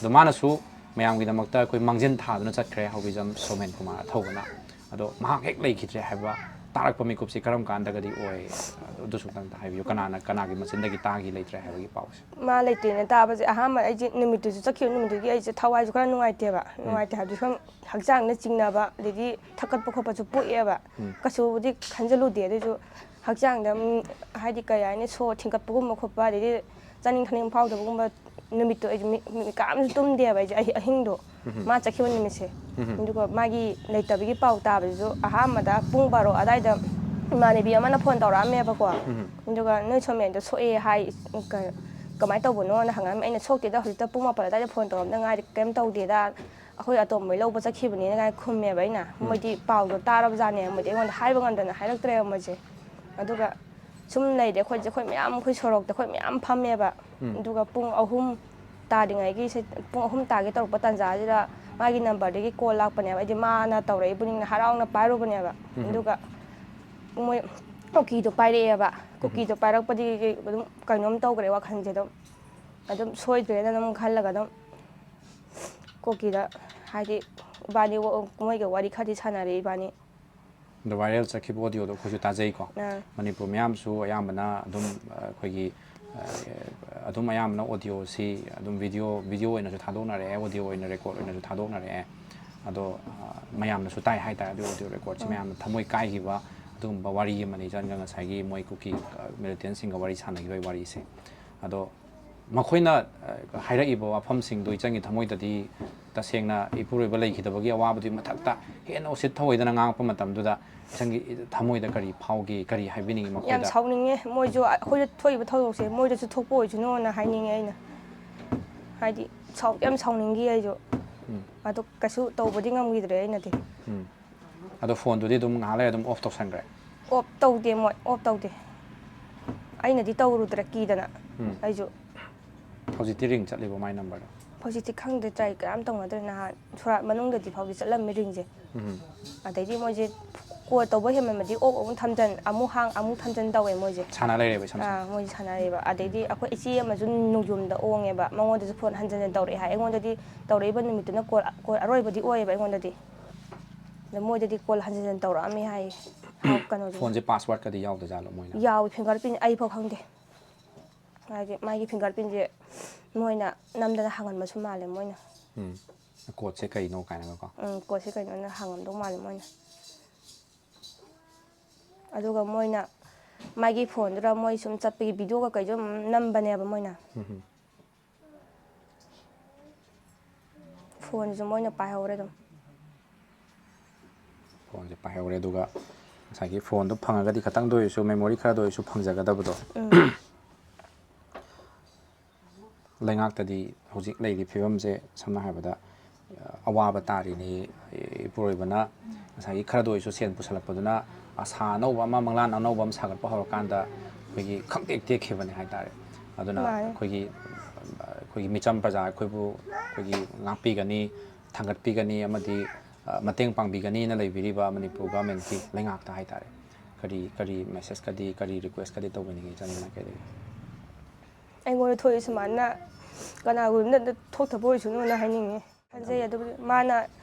ꯑꯗꯣ ꯃꯥꯅꯁꯨ ꯃꯌꯥꯝꯒꯤꯗꯃꯛꯇ ꯑꯩꯈꯣꯏ ꯃꯥꯡꯖꯤꯟ ꯊꯥꯗꯨꯅ ꯆꯠꯈ꯭ꯔꯦ ꯍꯧꯕꯤꯖꯝ ꯁꯣꯃꯦꯟ ꯀꯨꯃꯥꯔ ꯑꯊꯧꯕꯅ꯫ ꯑꯗꯣ ꯃꯍꯥꯛ ꯍꯦꯛ ꯂꯩꯈꯤꯗ꯭ꯔꯦ ꯍꯥꯏꯕ ꯇꯥꯔꯛꯄ ꯃꯤꯀꯨꯞꯁꯤ ꯀꯔꯝ ꯀꯥꯟꯗꯒꯗꯤ ꯑꯣꯏ? ꯑꯗꯨꯁꯨ ꯑꯝꯇꯪ ꯍꯥꯏꯕꯤꯌꯨ꯫ ꯀꯅꯥꯅ, ꯀꯅꯥꯒꯤ ꯃꯆꯤꯟꯗꯒꯤ ꯇꯥꯈꯤ ꯂꯩꯇ꯭ꯔꯦ ꯍꯥꯏꯕꯒꯤ ꯄꯥꯎꯁꯦ? ꯃꯥ ꯂꯩꯇꯦꯅ ꯇꯥꯕꯁꯦ ꯑꯍꯥꯟꯕ ꯑꯩꯁꯦ ꯅꯨꯃꯤꯠꯇꯨꯁꯨ ꯆꯠꯈꯤꯕ ꯅꯨꯃꯤꯠꯇꯨꯒꯤ ꯑꯩꯁꯦ ꯊꯋꯥꯏꯁꯨ ꯈꯔ ꯅꯨꯡꯉꯥꯏꯇꯦꯕ꯫ ꯅꯨꯡꯉꯥꯏꯇꯦ ꯍꯥꯏꯕꯗꯤ ꯁꯨꯝ ꯍꯛꯆꯥꯡꯗ ꯆꯤꯡꯅꯕ, ꯑꯗꯩꯗꯤ ꯊꯛꯀꯠꯄ ꯈꯣꯠꯄꯁꯨ ꯄꯣꯛꯑꯦꯕ꯫ ꯀꯩꯁꯨꯕꯨꯗꯤ ꯈꯟꯖꯜꯂꯨꯗꯦ, ꯑꯗꯨꯏꯁꯨ ꯍꯛꯆꯥꯡꯗ, ꯎꯝ, ꯍꯥꯏꯗꯤ ꯀꯩ ꯍꯥꯏꯅꯤ, ꯁꯣ ꯊꯤꯡꯒꯠꯄꯒꯨꯝꯕ ꯈꯣꯠꯄ, ꯑꯗꯩꯗꯤ ꯆꯥꯅꯤꯡ ꯊꯛꯅꯤꯡ ꯐꯥꯎꯗꯕꯒꯨꯝꯕ ꯅꯨꯃꯤꯠꯇꯣ ꯑꯩꯁꯦ ꯃꯤ-, ꯃꯤ-, ꯀꯅꯥꯝꯁꯨ ꯇꯨꯝꯗꯦꯕ ꯑꯩꯁꯦ ꯑꯍꯤ-, ꯑꯍꯤꯡꯗꯣ꯫ ꯃꯥ ꯆꯠꯈꯤꯕ ꯅꯨꯃꯤꯠꯁꯦ꯫ ꯑꯗꯨꯒ ꯃꯥꯒꯤ ꯂꯩꯇꯕꯒꯤ ꯄꯥꯎ ꯇꯥꯕꯗꯨꯁꯨ ꯑꯍꯥꯟꯕꯗ ꯄꯨꯡ ꯕꯥꯔꯣ ꯑꯗꯥꯏꯗ ꯏꯃꯥꯟꯅꯕꯤ ꯑꯃꯅ ꯐꯣꯟ ꯇꯧꯔꯛꯑꯝꯃꯦꯕꯀꯣ꯫ ꯑꯗꯨꯒ "ꯅꯣꯏ ꯁꯣꯃꯦꯟꯗꯣ ꯁꯣꯛꯑꯦ ꯍꯥꯏ, ꯀ-, ꯀꯃꯥꯏꯅ ꯇꯧꯕꯅꯣꯅ?" ꯍꯪꯉꯛꯑꯝꯃꯦ꯫ ꯑꯩꯅ, "ꯁꯣꯛꯇꯦꯗ, ꯍꯧꯖꯤꯛꯇ ꯄꯨꯡ ꯃꯥꯄꯜ ꯑꯗꯥꯏꯗ ꯐꯣꯟ ꯇꯧꯔꯛꯑꯝꯗ ꯉꯥꯏꯔꯤ, ꯀꯩꯝ ꯇꯧꯗꯦꯗ, ꯑꯩꯈꯣꯏ ꯑꯇꯣꯝꯕꯩ ꯂꯧꯕ ꯆꯠꯈꯤꯕꯅꯦꯅ" ꯀꯥꯏꯅ ꯈꯨꯝꯃꯦꯕ ꯑꯩꯅ꯫ ꯃꯣꯏꯗꯤ ꯄꯥꯎꯗꯣ ꯇꯥꯔꯕꯖꯥꯠꯅꯦ, ꯃꯣꯏꯗꯤ ꯑꯩꯉꯣꯟꯗ ꯍꯥꯏꯕ ꯉꯝꯗꯅ ꯍꯥꯏꯔꯛꯇ꯭ꯔꯦꯕ ꯃꯣꯏꯁꯦ꯫ ꯑꯗꯨꯒ ꯁꯨꯝ ꯂꯩꯔꯦ ꯑꯩꯈꯣꯏꯁꯦ꯫ ꯑꯩꯈꯣꯏ ꯃꯌꯥꯝ, ꯑꯩꯈꯣꯏ ꯁꯣꯔꯣꯛꯇ ꯑꯩꯈꯣꯏ ꯃꯌꯥꯝ ꯐꯝꯃꯦꯕ꯫ ꯎꯝ꯫ ꯑꯗꯨꯒ ꯄꯨꯡ ꯑꯍꯨꯝ ꯇꯥꯗ꯭ꯔꯤꯉꯩꯒꯤ ꯁꯤ-, ꯄꯨꯡ ꯑꯍꯨꯝ ꯇꯥꯒꯦ ꯇꯧꯔꯛꯄ ꯇꯥꯟꯖꯥꯁꯤꯗ ꯃꯥꯒꯤ ꯅꯝꯕꯔꯗꯒꯤ ꯀꯣꯜ ꯂꯥꯛꯄꯅꯦꯕ꯫ ꯑꯩꯗꯤ ꯃꯥꯅ ꯇꯧꯔꯛꯏꯕꯅꯤꯅ ꯍꯔꯥꯎꯅ ꯄꯥꯏꯔꯨꯕꯅꯦꯕ꯫ ꯎꯝ꯫ ꯑꯗꯨꯒ ꯃꯣꯏ ꯀꯨꯀꯤꯗꯣ ꯄꯥꯏꯔꯛꯑꯦꯕ꯫ ꯎꯝ꯫ ꯀꯨꯀꯤꯗꯣ ꯄꯥꯏꯔꯛꯄꯗꯒꯤ ꯑꯗꯨꯝ ꯀꯩꯅꯣꯝ ꯇꯧꯈ꯭ꯔꯦ ꯋꯥꯈꯜꯁꯦ꯫ ꯑꯗꯨꯝ, ꯑꯗꯨꯝ ꯁꯣꯏꯗ꯭ꯔꯦꯅ ꯑꯗꯨꯝ ꯈꯜꯂꯒ ꯑꯗꯨꯝ ꯀꯨꯀꯤꯗ, ꯍꯥꯏꯗꯤ, ꯏꯕꯥꯅꯤ ꯋꯥ-, ꯃꯣꯏꯒ ꯋꯥꯔꯤ ꯈꯔꯗꯤ ꯁꯥꯟꯅꯔꯦ ꯏꯕꯥꯅꯤ꯫ ꯑꯗꯣ viral ꯆꯠꯈꯤꯕ audioꯗꯣ ꯑꯩꯈꯣꯏꯁꯨ ꯇꯥꯖꯩꯀꯣ꯫ ꯑꯥ꯫ ꯃꯅꯤꯄꯨꯔ ꯃꯌꯥꯝꯁꯨ ꯑꯌꯥꯝꯕꯅ ꯑꯗꯨꯝ, ꯑ, ꯑꯩꯈꯣꯏꯒꯤ, ꯑ, ꯑꯗꯨꯝ ꯑꯌꯥꯝꯕꯅ audioꯁꯤ ꯑꯗꯨꯝ video, video ꯑꯣꯏꯅꯁꯨ ꯊꯥꯗꯣꯛꯅꯔꯛꯑꯦ, audio ꯑꯣꯏꯅ record ꯑꯣꯏꯅꯁꯨ ꯊꯥꯗꯣꯛꯅꯔꯛꯑꯦ꯫ ꯑꯗꯣ, ꯑ, ꯃꯌꯥꯝꯅꯁꯨ ꯇꯥꯏ ꯍꯥꯏꯇꯥꯔꯦ ꯑꯗꯨ audio recordꯁꯤ꯫ ꯎꯝ꯫ ꯃꯌꯥꯝꯅ ꯊꯃꯣꯏ ꯀꯥꯏꯈꯤꯕ ꯑꯗꯨꯒꯨꯝꯕ ꯋꯥꯔꯤ ꯑꯃꯅꯤ ꯏꯆꯟꯒ ꯉꯁꯥꯏꯒꯤ ꯃꯣꯏ ꯀꯨꯀꯤ, ꯑ, militantꯁꯤꯡꯒ ꯋꯥꯔꯤ ꯁꯥꯟꯅꯈꯤꯕꯒꯤ ꯋꯥꯔꯤꯁꯦ꯫ ꯑꯗꯣ ꯃꯈꯣꯏꯅ, ꯑ, ꯍꯥꯏꯔꯛꯏꯕ ꯋꯥꯐꯝꯁꯤꯡꯗꯣ ꯏꯆꯟꯒꯤ ꯊꯃꯣꯏꯗꯗꯤ ꯇꯁꯦꯡꯅ ꯏꯄꯨꯔꯣꯏꯕ ꯂꯩꯈꯤꯗꯕꯒꯤ ꯑꯋꯥꯕꯗꯨꯒꯤ ꯃꯊꯛꯇ ꯍꯦꯟꯅ ꯎꯁꯤꯠ ꯊꯑꯣꯏꯗꯅ ꯉꯥꯡꯉꯛꯄ ꯃꯇꯝꯗꯨꯗ ꯏꯆꯟꯒꯤ ꯊꯃꯣꯏꯗ ꯀꯔꯤ ꯐꯥꯎꯒꯦ, ꯀꯔꯤ ꯍꯥꯏꯕꯤꯅꯤꯡꯉꯤ ꯌꯥꯝ ꯃꯈꯣꯏꯗ? ꯁꯥꯎꯅꯤꯡꯉꯦ꯫ ꯃꯣꯏꯁꯨ ꯑꯩꯈꯣꯏꯗ ꯊꯣꯛꯏꯕ ꯊꯧꯗꯣꯛꯁꯦ ꯃꯣꯏꯗꯁꯨ ꯊꯣꯛꯄ ꯑꯣꯏꯁꯅꯨꯅ ꯍꯥꯏꯅꯤꯡꯉꯦ ꯑꯩꯅ꯫ ꯍꯥꯏꯗꯤ ꯁꯥꯎ-, ꯌꯥꯝ ꯁꯥꯎꯅꯤꯡꯈꯤ ꯑꯩꯁꯨ꯫ ꯎꯝ꯫ ꯑꯗꯣ ꯀꯩꯁꯨ ꯇꯧꯕꯗꯤ ꯉꯝꯈꯤꯗ꯭ꯔꯦ ꯑꯩꯅꯗꯤ꯫ ꯎꯝ꯫ ꯑꯗꯣ phoneꯗꯨꯗꯤ ꯑꯗꯨꯝ ꯉꯥꯏꯍꯥꯛ ꯂꯩꯔ ꯑꯗꯨꯝ off ꯇꯧꯁꯟꯈ꯭ꯔꯦ? Off ꯇꯧꯗꯦ ꯃꯣꯏ, off ꯇꯧꯗꯦ꯫ ꯑꯩꯅꯗꯤ ꯇꯧꯔꯨꯗ꯭ꯔꯦ ꯀꯤꯗꯅ꯫ ꯎꯝ꯫ ꯑꯩꯁꯨ꯫ ꯍꯧꯖꯤꯛꯇꯤ ring ꯆꯠꯂꯤꯕꯣ ꯃꯥꯏ numberꯗꯣ? ꯍꯧꯖꯤꯛꯇꯤ ꯈꯪꯗꯦ, try ꯀꯌꯥꯝ ꯇꯧꯅꯗ꯭ꯔꯦ꯫ ꯅꯍꯥꯟ ꯁꯣꯔꯥꯠ ꯃꯅꯨꯡꯗꯗꯤ ꯐꯥꯎꯗꯤ ꯆꯠꯂꯝꯃꯦ ringꯁꯦ꯫ ꯎꯝ꯫ ꯑꯗꯩꯗꯤ ꯃꯣꯏꯁꯦ call ꯇꯧꯕ ꯍꯦꯟꯃꯟꯕꯗꯤ off ꯑꯃꯨꯛ ꯊꯝꯖꯟ, ꯑꯃꯨꯛ ꯍꯥꯡ, ꯑꯃꯨꯛ ꯊꯝꯖꯟ ꯇꯧꯋꯦ ꯃꯣꯏꯁꯦ꯫ ꯁꯥꯟꯅ ꯂꯩꯔꯦꯕ ꯏꯁꯝ ꯁꯝꯅ꯫ ꯑꯥ, ꯃꯣꯏꯁꯦ ꯁꯥꯟꯅꯔꯦꯕ꯫ ꯑꯗꯩꯗꯤ ꯎꯝ꯫ ꯑꯩꯈꯣꯏ ꯏꯆꯦ ꯑꯃꯁꯨ ꯅꯣꯡꯌꯨꯝꯗ ꯑꯣꯡꯉꯦꯕ, ꯃꯉꯣꯟꯗꯁꯨ phone ꯍꯟꯖꯟ ꯍꯟꯖꯟ ꯇꯧꯔꯛꯑꯦ ꯍꯥꯏ꯫ ꯑꯩꯉꯣꯟꯗꯗꯤ ꯇꯧꯔꯛꯏꯕ ꯅꯨꯃꯤꯠꯇꯨꯅ call, call ꯑꯔꯣꯏꯕꯗꯤ ꯑꯣꯏꯌꯦꯕ ꯑꯩꯉꯣꯟꯗꯗꯤ꯫ ꯑꯗ ꯃꯣꯏꯗꯗꯤ call ꯍꯟꯖꯟ ꯍꯟꯖꯟ ꯇꯧꯔꯛꯑꯝꯃꯦ ꯍꯥꯏꯌꯦ꯫ ꯍꯥꯎ-, ꯀꯩꯅꯣꯁꯦ꯫ Phoneꯁꯦ password ꯀꯗꯤ ꯌꯥꯎꯗꯖꯥꯠꯂꯣ ꯃꯣꯏꯅ? ꯌꯥꯎꯏ, fingerprint ꯑꯩ ꯐꯥꯎ ꯈꯪꯗꯦ꯫ ꯍꯥꯏꯗꯤ ꯃꯥꯒꯤ fingerprintꯁꯦ ꯃꯣꯏꯅ ꯅꯝꯗꯅ ꯍꯥꯡꯍꯟꯕꯁꯨ ꯃꯥꯜꯂꯦ ꯃꯣꯏꯅ꯫ ꯎꯝ꯫ Codeꯁꯦ ꯀꯩꯅꯣ ꯀꯥꯏꯅꯒꯀꯣ? ꯎꯝ, codeꯁꯦ ꯀꯩꯅꯣꯅ ꯍꯥꯡꯉꯝꯗꯧ ꯃꯥꯜꯂꯦ ꯃꯣꯏꯅ꯫ ꯑꯗꯨꯒ ꯃꯣꯏꯅ ꯃꯥꯒꯤ phoneꯗꯨꯗ ꯃꯣꯏ ꯁꯨꯝ ꯆꯠꯄꯒꯤ videoꯒ ꯀꯩꯁꯨ ꯑꯗꯨꯝ ꯅꯝꯕꯅꯦꯕ ꯃꯣꯏꯅ꯫ ꯎꯝ ꯍꯝ꯫ Phoneꯁꯨ ꯃꯣꯏꯅ ꯄꯥꯏꯍꯧꯔꯦ ꯑꯗꯨꯝ꯫ Phoneꯁꯦ ꯄꯥꯏꯍꯧꯔꯦ, ꯑꯗꯨꯒ ꯉꯁꯥꯏꯒꯤ phoneꯗꯣ ꯐꯪꯉꯒꯗꯤ ꯈꯇꯪꯗ ꯑꯣꯏꯔꯁꯨ, memory ꯈꯔꯗ ꯑꯣꯏꯔꯁꯨ ꯐꯪꯖꯒꯗꯕꯗꯣ꯫ ꯎꯝ꯫ ꯂꯩꯉꯥꯛꯇꯗꯤ ꯍꯧꯖꯤꯛ ꯂꯩꯔꯤꯕ ꯐꯤꯕꯝꯁꯦ ꯁꯝꯅ ꯍꯥꯏꯔꯕꯗ, ꯑ, ꯑꯋꯥꯕ ꯇꯥꯔꯤꯅꯤ꯫ ꯏꯄꯨꯔꯣꯏꯕꯅ ꯉꯁꯥꯏꯒꯤ ꯈꯔꯗ ꯑꯣꯏꯔꯁꯨ ꯁꯦꯟ ꯄꯨꯁꯜꯂꯛꯄꯗꯨꯅ ꯑꯁꯥ ꯑꯅꯧꯕ ꯑꯃ, ꯃꯪꯂꯥꯟ ꯑꯅꯧꯕ ꯑꯃ ꯁꯥꯒꯠꯄ ꯍꯧꯔꯀꯥꯟꯗ ꯑꯩꯈꯣꯏꯒꯤ ꯈꯪꯇꯦꯛ ꯇꯦꯛꯈꯤꯕꯅꯦ ꯍꯥꯏꯇꯥꯔꯦ꯫ ꯑꯗꯨꯅ ꯃꯥꯅꯦ꯫ ꯑꯩꯈꯣꯏꯒꯤ ꯑꯩꯈꯣꯏꯒꯤ ꯃꯤꯆꯝ ꯄ꯭ꯔꯖꯥ ꯑꯩꯈꯣꯏꯕꯨ ꯑꯩꯈꯣꯏꯒꯤ ꯉꯥꯛꯄꯤꯒꯅꯤ, ꯊꯥꯡꯒꯠꯄꯤꯒꯅꯤ ꯑꯃꯗꯤ ꯃꯇꯦꯡ ꯄꯥꯡꯕꯤꯒꯅꯤꯅ ꯂꯩꯕꯤꯔꯤꯕ ꯃꯅꯤꯄꯨꯔ ꯒꯚꯔꯟꯃꯦꯟꯠꯀꯤ ꯂꯩꯉꯥꯛꯇ ꯍꯥꯏꯇꯥꯔꯦ꯫ ꯀꯔꯤ ꯀꯔꯤ ꯃꯦꯁꯦꯖꯀꯗꯤ, ꯀꯔꯤ ꯔꯤꯀ꯭ꯋꯦꯁꯀꯗꯤ ꯇꯧꯕꯤꯅꯤꯡꯉꯤ ꯏꯆꯥꯅꯨꯄꯤ ꯃꯥꯏꯀꯩꯗꯒꯤ? ꯑꯩꯉꯣꯟꯗ ꯊꯣꯛꯏ ꯁꯨꯃꯥꯏꯅ ꯀꯅꯥꯒꯨꯝꯕꯗ ꯊꯣꯛꯇꯕ ꯑꯣꯏꯁꯅꯨꯅ ꯍꯥꯏꯅꯤꯡꯉꯤ꯫ ꯈꯟꯖꯩ꯫ ꯑꯗꯨꯕꯨꯗꯤ ꯃꯥꯅ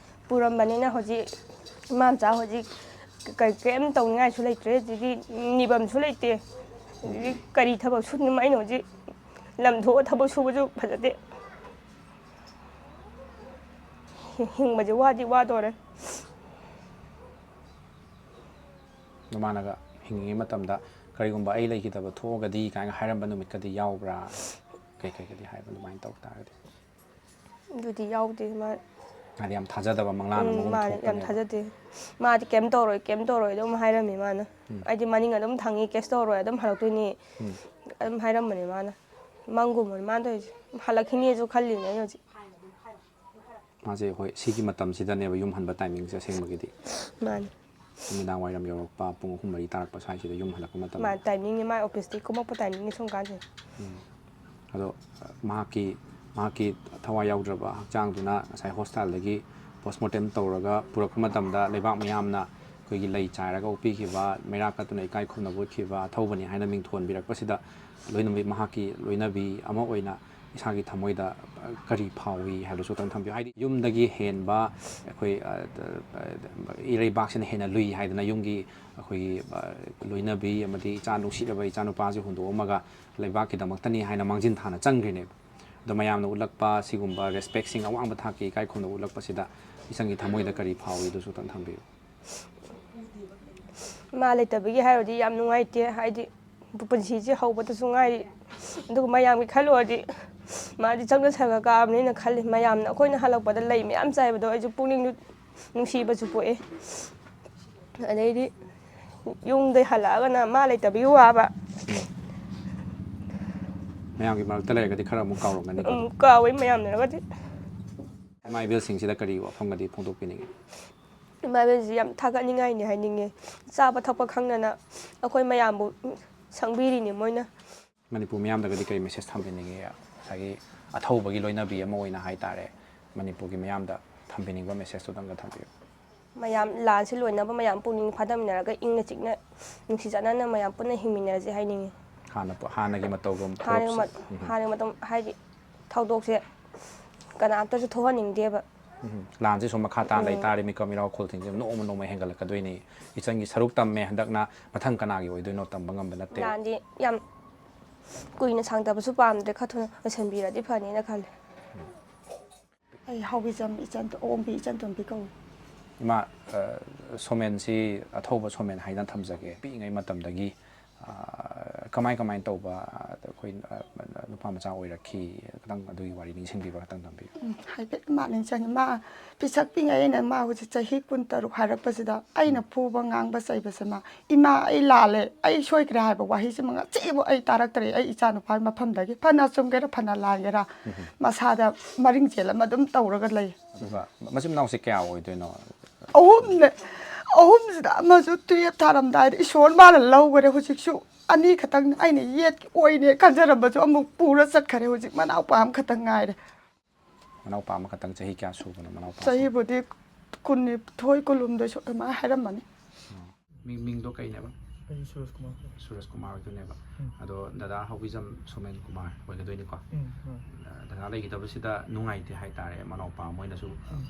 ꯄꯨꯔꯝꯕꯅꯤꯅ ꯍꯧꯖꯤꯛ ꯏꯃꯥ ꯃꯆꯥ ꯍꯧꯖꯤꯛ ꯀ-, ꯀꯔꯤꯝ ꯇꯧꯅꯤꯡꯉꯥꯏꯁꯨ ꯂꯩꯇ꯭ꯔꯦ꯫ ꯑꯗꯨꯗꯤ ꯅꯤꯐꯝꯁꯨ ꯂꯩꯇꯦ꯫ ꯑꯗꯨꯗꯤ ꯀꯔꯤ ꯊꯕꯛ ꯁꯨꯅꯤ? ꯑꯩꯅ ꯍꯧꯖꯤꯛ ꯂꯝ ꯊꯣꯛꯑ ꯊꯕꯛ ꯁꯨꯕꯁꯨ ꯐꯖꯗꯦ꯫ ꯍꯤ-, ꯍꯤꯡꯕꯁꯦ ꯋꯥꯗꯤ ꯋꯥꯗꯣꯔꯦ꯫ ꯃꯃꯥꯅꯒ ꯍꯤꯡꯉꯤꯉꯩ ꯃꯇꯝꯗ ꯀꯔꯤꯒꯨꯝꯕ ꯑꯩ ꯂꯩꯈꯤꯗꯕ ꯊꯣꯛꯑꯒꯗꯤ ꯀꯥꯏꯅ ꯍꯥꯏꯔꯝꯕ ꯅꯨꯃꯤꯠꯀꯗꯤ ꯌꯥꯎꯕ꯭ꯔꯥ? ꯀꯩꯀꯩꯒꯗꯤ ꯍꯥꯏꯕ ꯑꯗꯨꯃꯥꯏꯅ ꯇꯧ ꯇꯥꯔꯒꯗꯤ? ꯑꯗꯨꯗꯤ ꯌꯥꯎꯗꯦ꯫ ꯃꯥ ꯍꯥꯏꯗꯤ ꯌꯥꯝ ꯊꯥꯖꯗꯕ ꯃꯪꯂꯥꯟ ꯎꯝ, ꯑꯃꯒꯨꯝ ꯃꯥꯅꯦ, ꯌꯥꯝ ꯊꯣꯛꯄꯅꯦꯕ꯫ ꯊꯥꯖꯗꯦ꯫ ꯃꯥꯗꯤ ꯀꯩꯝ ꯇꯧꯔꯣꯏ, ꯀꯩꯝ ꯇꯧꯔꯣꯏ ꯑꯗꯨꯝ ꯍꯥꯏꯔꯝꯃꯦ ꯃꯥꯅ꯫ ꯎꯝ꯫ ꯑꯩꯗꯤ ꯃꯅꯤꯡ ꯑꯗꯨꯝ ꯊꯪꯉꯤ, ꯀꯩꯁꯨ ꯇꯧꯔꯣꯏ, ꯑꯗꯨꯝ ꯍꯜꯂꯛꯇꯣꯏꯅꯤ꯫ ꯎꯝ꯫ ꯑꯗꯨꯝ ꯍꯥꯏꯔꯝꯕꯅꯦ ꯃꯥꯅ꯫ ꯃꯪꯒꯨꯝꯕꯅꯦ ꯃꯥꯅ ꯇꯧꯔꯤꯁꯦ꯫ ꯍꯜꯂꯛꯈꯤꯅꯤꯁꯨ ꯈꯜꯂꯤꯅꯦ ꯑꯩ ꯍꯧꯖꯤꯛ꯫ ꯃꯥꯁꯦ ꯍꯣꯏ ꯁꯤꯒꯤ ꯃꯇꯝꯁꯤꯗꯅꯦꯕ ꯌꯨꯝ ꯍꯟꯕ ꯇꯥꯏꯃꯤꯡꯁꯦ ꯑꯁꯦꯡꯕꯒꯤꯗꯤ꯫ ꯃꯥꯅꯦ꯫ ꯅꯨꯃꯤꯗꯥꯡ ꯋꯥꯏꯔꯝ ꯌꯧꯔꯛꯄ ꯄꯨꯡ ꯑꯍꯨꯝ ꯃꯔꯤ ꯇꯥꯔꯛꯄ ꯁ꯭ꯋꯥꯏꯁꯤꯗ ꯌꯨꯝ ꯍꯜꯂꯛꯄ ꯃꯇꯝ꯫ ꯃꯥ ꯇꯥꯏꯃꯤꯡꯅꯦ, ꯃꯥꯏ ꯑꯣꯐꯤꯁꯇꯒꯤ ꯀꯨꯝꯃꯛꯄ ꯇꯥꯏꯃꯤꯡꯅꯦ ꯁꯨꯝ ꯀꯥꯟꯁꯦ꯫ ꯎꯝ꯫ ꯑꯗꯣ ꯃꯍꯥꯛꯀꯤ, ꯃꯍꯥꯛꯀꯤ ꯊꯋꯥꯏ ꯌꯥꯎꯗ꯭ꯔꯕ ꯍꯛꯆꯥꯡꯗꯨꯅ ꯉꯁꯥꯏ ꯍꯣꯁꯄꯤꯇꯥꯜꯗꯒꯤ ꯄꯣꯁꯃꯣꯔꯇꯦꯝ ꯇꯧꯔꯒ ꯄꯨꯔꯛꯄ ꯃꯇꯝꯗ ꯂꯩꯕꯥꯛ ꯃꯤꯌꯥꯝꯅ ꯑꯩꯈꯣꯏꯒꯤ ꯂꯩ ꯆꯥꯏꯔꯒ ꯑꯣꯛꯄꯤꯈꯤꯕ, ꯃꯩꯔꯥ ꯀꯠꯇꯨꯅ ꯏꯀꯥꯏ ꯈꯨꯝꯅꯕ ꯎꯠꯈꯤꯕ ꯑꯊꯧꯕꯅꯤ ꯍꯥꯏꯅ ꯃꯤꯡꯊꯣꯟꯕꯤꯔꯛꯄꯁꯤꯗ ꯂꯣꯏꯅꯕꯤ, ꯃꯍꯥꯛꯀꯤ ꯂꯣꯏꯅꯕꯤ ꯑꯃ ꯑꯣꯏꯅ ꯏꯁꯥꯒꯤ ꯊꯃꯣꯏꯗ ꯀꯔꯤ ꯐꯥꯎꯏ ꯍꯥꯏꯕꯗꯨꯁꯨ ꯑꯃꯨꯛꯇꯪ ꯊꯝꯕꯤꯌꯨ꯫ ꯍꯥꯏꯗꯤ ꯌꯨꯝꯗꯒꯤ ꯍꯦꯟꯕ ꯑꯩꯈꯣꯏ, ꯑ, ꯑ, ꯏꯔꯩꯕꯥꯛꯁꯤꯅ ꯍꯦꯟꯅ ꯂꯨꯏ ꯍꯥꯏꯗꯅ ꯌꯨꯝꯒꯤ ꯑꯩꯈꯣꯏꯒꯤ, ꯑ, ꯂꯣꯏꯅꯕꯤ ꯑꯃꯗꯤ ꯏꯆꯥ ꯅꯨꯡꯁꯤꯔꯕ ꯏꯆꯥꯅꯨꯄꯥꯁꯦ ꯍꯨꯟꯗꯣꯛꯑꯝꯃꯒ ꯂꯩꯕꯥꯛꯀꯤꯗꯃꯛꯇꯅꯤ ꯍꯥꯏꯅ ꯃꯥꯡꯖꯤꯟ ꯊꯥꯅ ꯆꯪꯈ꯭ꯔꯤꯅꯦꯕ꯫ ꯑꯗꯣ ꯃꯌꯥꯝꯅ ꯎꯠꯂꯛꯄ ꯁꯤꯒꯨꯝꯕ ꯔꯦꯁꯄꯦꯛꯁꯤꯡ, ꯑꯋꯥꯡꯕ ꯊꯥꯛꯀꯤ ꯏꯀꯥꯏ ꯈꯨꯝꯅꯕ ꯎꯠꯂꯛꯄꯁꯤꯗ ꯏꯆꯟꯒꯤ ꯊꯃꯣꯏꯗ ꯀꯔꯤ ꯐꯥꯎꯏ ꯑꯗꯨꯁꯨ ꯑꯃꯨꯛꯇꯪ ꯊꯝꯕꯤꯌꯨ꯫ ꯃꯥ ꯂꯩꯇꯕꯒꯤ ꯍꯥꯏꯔꯨꯔꯗꯤ ꯌꯥꯝ ꯅꯨꯡꯉꯥꯏꯇꯦ꯫ ꯍꯥꯏꯗꯤ ꯄꯨꯟꯁꯤꯁꯦ ꯍꯧꯕꯗꯁꯨ ꯉꯥꯏꯔꯤ꯫ ꯑꯗꯨꯒ ꯃꯌꯥꯝꯒꯤ ꯈꯜꯂꯨꯔꯗꯤ ꯃꯥꯗꯤ ꯆꯪꯗ ꯁꯪꯒ ꯀꯥꯕꯅꯤꯅ ꯈꯜꯂꯤ꯫ ꯃꯌꯥꯝꯅ ꯑꯩꯈꯣꯏꯅ ꯍꯜꯂꯛꯄꯗ ꯂꯩ ꯃꯌꯥꯝ ꯆꯥꯏꯕꯗꯣ ꯑꯩꯁꯨ ꯄꯨꯛꯅꯤꯡꯗꯨ ꯅꯨꯡꯁꯤꯕꯁꯨ ꯄꯣꯛꯑꯦ꯫ ꯑꯗꯩꯗꯤ ꯌꯨꯝꯗ ꯍꯜꯂꯛꯑꯒꯅ ꯃꯥ ꯂꯩꯇꯕꯒꯤ ꯋꯥꯕ꯫ ꯃꯌꯥꯝꯒꯤ ꯃꯔꯛꯇ ꯂꯩꯔꯒꯗꯤ ꯈꯔ ꯑꯃꯨꯛ ꯀꯥꯎꯔꯝꯒꯅꯤꯀꯣ꯫ ꯎꯝ, ꯀꯥꯎꯋꯦ ꯃꯌꯥꯝꯅꯒꯗꯤ꯫ ꯏꯃꯥ ꯏꯕꯦꯜꯁꯤꯡꯁꯤꯗ ꯀꯔꯤ ꯋꯥꯐꯝꯒꯗꯤ ꯐꯣꯡꯗꯣꯛꯄꯤꯅꯤꯡꯉꯤ? ꯏꯃꯥ ꯏꯕꯦꯟꯁꯤ ꯌꯥꯝ ꯊꯥꯒꯠꯅꯤꯡꯉꯥꯏꯅꯤ ꯍꯥꯏꯅꯤꯡꯉꯦ꯫ ꯆꯥꯕ ꯊꯛꯄ ꯈꯪꯗꯅ ꯑꯩꯈꯣꯏ ꯃꯌꯥꯝꯕꯨ ꯁꯪꯕꯤꯔꯤꯅꯤ ꯃꯣꯏꯅ꯫ ꯃꯅꯤꯄꯨꯔ ꯃꯤꯌꯥꯝꯗꯒꯗꯤ ꯀꯔꯤ ꯃꯦꯁꯦꯖ ꯊꯝꯕꯤꯅꯤꯡꯉꯤ? ꯉꯁꯥꯏꯒꯤ ꯑꯊꯧꯕꯒꯤ ꯂꯣꯏꯅꯕꯤ ꯑꯃ ꯑꯣꯏꯅ ꯍꯥꯏꯇꯥꯔꯦ, ꯃꯅꯤꯄꯨꯔꯒꯤ ꯃꯤꯌꯥꯝꯗ ꯊꯝꯕꯤꯅꯤꯡꯕ ꯃꯦꯁꯦꯖꯇꯨꯗꯪꯒ ꯊꯝꯕꯤꯌꯨ꯫ ꯃꯌꯥꯝ ꯂꯥꯟꯁꯤ ꯂꯣꯏꯅꯕ, ꯃꯌꯥꯝ ꯄꯨꯛꯅꯤꯡ ꯐꯥꯊꯃꯤꯟꯅꯔꯒ ꯏꯪꯅ ꯆꯤꯛꯅ ꯅꯨꯡꯁꯤ ꯆꯥꯟꯅꯅ ꯃꯌꯥꯝ ꯄꯨꯟꯅ ꯍꯤꯡꯃꯤꯟꯅꯔꯁꯦ ꯍꯥꯏꯅꯤꯡꯉꯤ꯫ ꯍꯥꯟꯅ ꯍꯥꯟꯅꯒꯤ ꯃꯇꯧꯒꯨꯝ ꯍꯥꯟꯅꯒꯤ ꯊꯕꯛꯁꯤ- ꯃꯠ- ꯍꯥꯟꯅꯒꯤ ꯃꯇꯝ ꯍꯥꯏꯗꯤ ꯊꯧꯗꯣꯛꯁꯦ ꯀꯅꯥꯝꯇꯁꯨ ꯊꯣꯛꯍꯟꯅꯤꯡꯗꯦꯕ꯫ ꯎꯝ, ꯂꯥꯟꯁꯤ ꯁꯨꯝ ꯃꯈꯥ ꯇꯥꯅ ꯎꯝ꯫ ꯂꯩꯇꯥꯔꯗꯤ ꯃꯤꯀꯞ ꯃꯤꯔꯥꯎ ꯈꯨꯜꯁꯤꯡꯁꯦ ꯅꯣꯡꯃ ꯅꯣꯡꯃ ꯍꯦꯟꯒꯠꯂꯛꯀꯗꯣꯏꯅꯤ꯫ ꯏꯆꯟꯒꯤ ꯁꯔꯨꯛ ꯇꯝꯃꯦ, ꯍꯟꯗꯛꯅ ꯃꯊꯪ ꯀꯅꯥꯒꯤ ꯑꯣꯏꯗꯣꯏꯅꯣ ꯇꯝꯕ ꯉꯝꯕ ꯅꯠꯇꯦ꯫ ꯂꯥꯟꯗꯤ ꯌꯥꯝ ꯀꯨꯏꯅ ꯁꯥꯡꯊꯕꯁꯨ ꯄꯥꯝꯗ꯭ꯔꯦ, ꯈꯔ ꯊꯨꯅ ꯂꯣꯏꯁꯤꯟꯕꯤꯔꯗꯤ ꯐꯅꯤꯅ ꯈꯜꯂꯦ꯫ ꯑꯩ ꯍꯥꯎꯕꯤꯖꯝ ꯏꯆꯟ ꯑꯣꯝꯕꯤ ꯏꯆꯟ ꯇꯣꯝꯕꯤ ꯀꯧꯏ꯫ ꯏꯃꯥ, ꯑ, ꯁꯣꯃꯦꯟꯁꯤ ꯑꯊꯧꯕ ꯁꯣꯃꯦꯟ ꯍꯥꯏꯅ ꯊꯝꯖꯒꯦ꯫ ꯄꯤꯛꯏꯉꯩ ꯃꯇꯝꯗꯒꯤ, ꯑ, ꯀꯃꯥꯏ ꯀꯃꯥꯏꯅ ꯇꯧꯕ, ꯑ, ꯑꯩꯈꯣꯏ, ꯑ, ꯅꯨꯄꯥ ꯃꯆꯥ ꯑꯣꯏꯔꯛꯈꯤ? ꯈꯤꯇꯪ ꯑꯗꯨꯒꯤ ꯋꯥꯔꯤ ꯅꯤꯡꯁꯤꯡꯕꯤꯕ ꯈꯤꯇꯪ ꯊꯝꯕꯤꯌꯨ꯫ ꯎꯝ, ꯍꯥꯏꯐꯦꯠ ꯃꯥ ꯅꯤꯡꯁꯤꯡꯉꯤ꯫ ꯃꯥ ꯄꯤꯁꯛ ꯄꯤꯛꯏꯉꯩ ꯑꯩꯅ, ꯃꯥ ꯍꯧꯖꯤꯛ ꯆꯍꯤ ꯀꯨꯟꯇꯔꯨꯛ ꯍꯥꯏꯔꯛꯄꯁꯤꯗ ꯑꯩꯅ ꯐꯨꯕ ꯉꯥꯡꯕ ꯆꯩꯕꯁꯦ ꯃꯥ, "ꯏꯃꯥ, ꯑꯩ ꯂꯥꯜꯂꯦ, ꯑꯩ ꯁꯣꯏꯈ꯭ꯔꯦ" ꯍꯥꯏꯕ ꯋꯥꯍꯩꯁꯤꯃ ꯉꯁꯤꯕꯨ ꯑꯩ ꯇꯥꯔꯛꯇ꯭ꯔꯦ꯫ ꯑꯩ ꯏꯆꯥ ꯅꯨꯄꯥꯒꯤ ꯃꯐꯝꯗꯒꯤ ꯐꯅ ꯆꯨꯝꯒꯦꯔꯥ ꯐꯅ ꯂꯥꯟꯒꯦꯔꯥ, ꯃꯁꯥꯗ ꯃꯔꯤꯡ ꯆꯦꯜ ꯑꯃ ꯑꯗꯨꯝ ꯇꯧꯔꯒ ꯂꯩ꯫ ꯑꯗꯨꯒ ꯃꯆꯤꯟ ꯃꯅꯥꯎꯁꯦ ꯀꯌꯥ ꯑꯣꯏꯗꯣꯏꯅꯣ? ꯑꯍꯨꯝꯅꯦ꯫ ꯑꯍꯨꯝꯁꯤꯗ ꯑꯃꯁꯨ ꯇꯨꯌꯦꯞ ꯊꯥꯔꯝꯗꯥꯏꯗ ꯏꯁꯣꯔ ꯃꯥꯅ ꯂꯧꯈꯔꯦ꯫ ꯍꯧꯖꯤꯛꯁꯨ ꯑꯅꯤ ꯈꯛꯇꯪ ꯑꯩꯅ ꯌꯦꯠꯀꯤ ꯑꯣꯏꯅꯦ ꯈꯟꯖꯔꯝꯕꯁꯨ ꯑꯃꯨꯛ ꯄꯨꯔ ꯆꯠꯈꯔꯦ꯫ ꯍꯧꯖꯤꯛ ꯃꯅꯥꯎꯄꯥ ꯑꯃꯈꯛꯇꯪ ꯉꯥꯏꯔꯦ꯫ ꯃꯅꯥꯎꯄꯥ ꯑꯃꯈꯛꯇꯪ ꯆꯍꯤ ꯀꯌꯥ ꯁꯨꯕꯅꯣ ꯃꯅꯥꯎꯄꯥ? ꯆꯍꯤꯕꯨꯗꯤ ꯀꯨꯟꯅꯤꯊꯣꯏ ꯀꯨꯟꯍꯨꯝꯗꯣꯏ ꯁꯨ ꯑꯗꯨꯃꯥꯏꯅ ꯍꯥꯏꯔꯝꯃꯅꯤ꯫ ꯃꯤ-, ꯃꯤꯡꯗꯣ ꯀꯩꯅꯦꯕ? ꯑꯩ ꯁꯨꯔꯖ ꯀꯨꯃꯥꯔ꯫ ꯁꯨꯔꯖ ꯀꯨꯃꯥꯔ ꯑꯣꯏꯗꯣꯏꯅꯦꯕ꯫ ꯎꯝ꯫ ꯑꯗꯣ ꯗꯗꯥ ꯍꯧꯕꯤꯖꯝ ꯁꯣꯃꯦꯟ ꯀꯨꯃꯥꯔ ꯑꯣꯏꯒꯗꯣꯏꯅꯤꯀꯣ꯫ ꯎꯝ, ꯍꯣꯏ꯫ ꯗꯗꯥ ꯂꯩꯈꯤꯗꯕꯁꯤꯗ ꯅꯨꯡꯉꯥꯏꯇꯦ ꯍꯥꯏꯇꯥꯔꯦ, ꯃꯅꯥꯎꯄꯥ ꯃꯣꯏꯅꯁꯨ ꯎꯝ꯫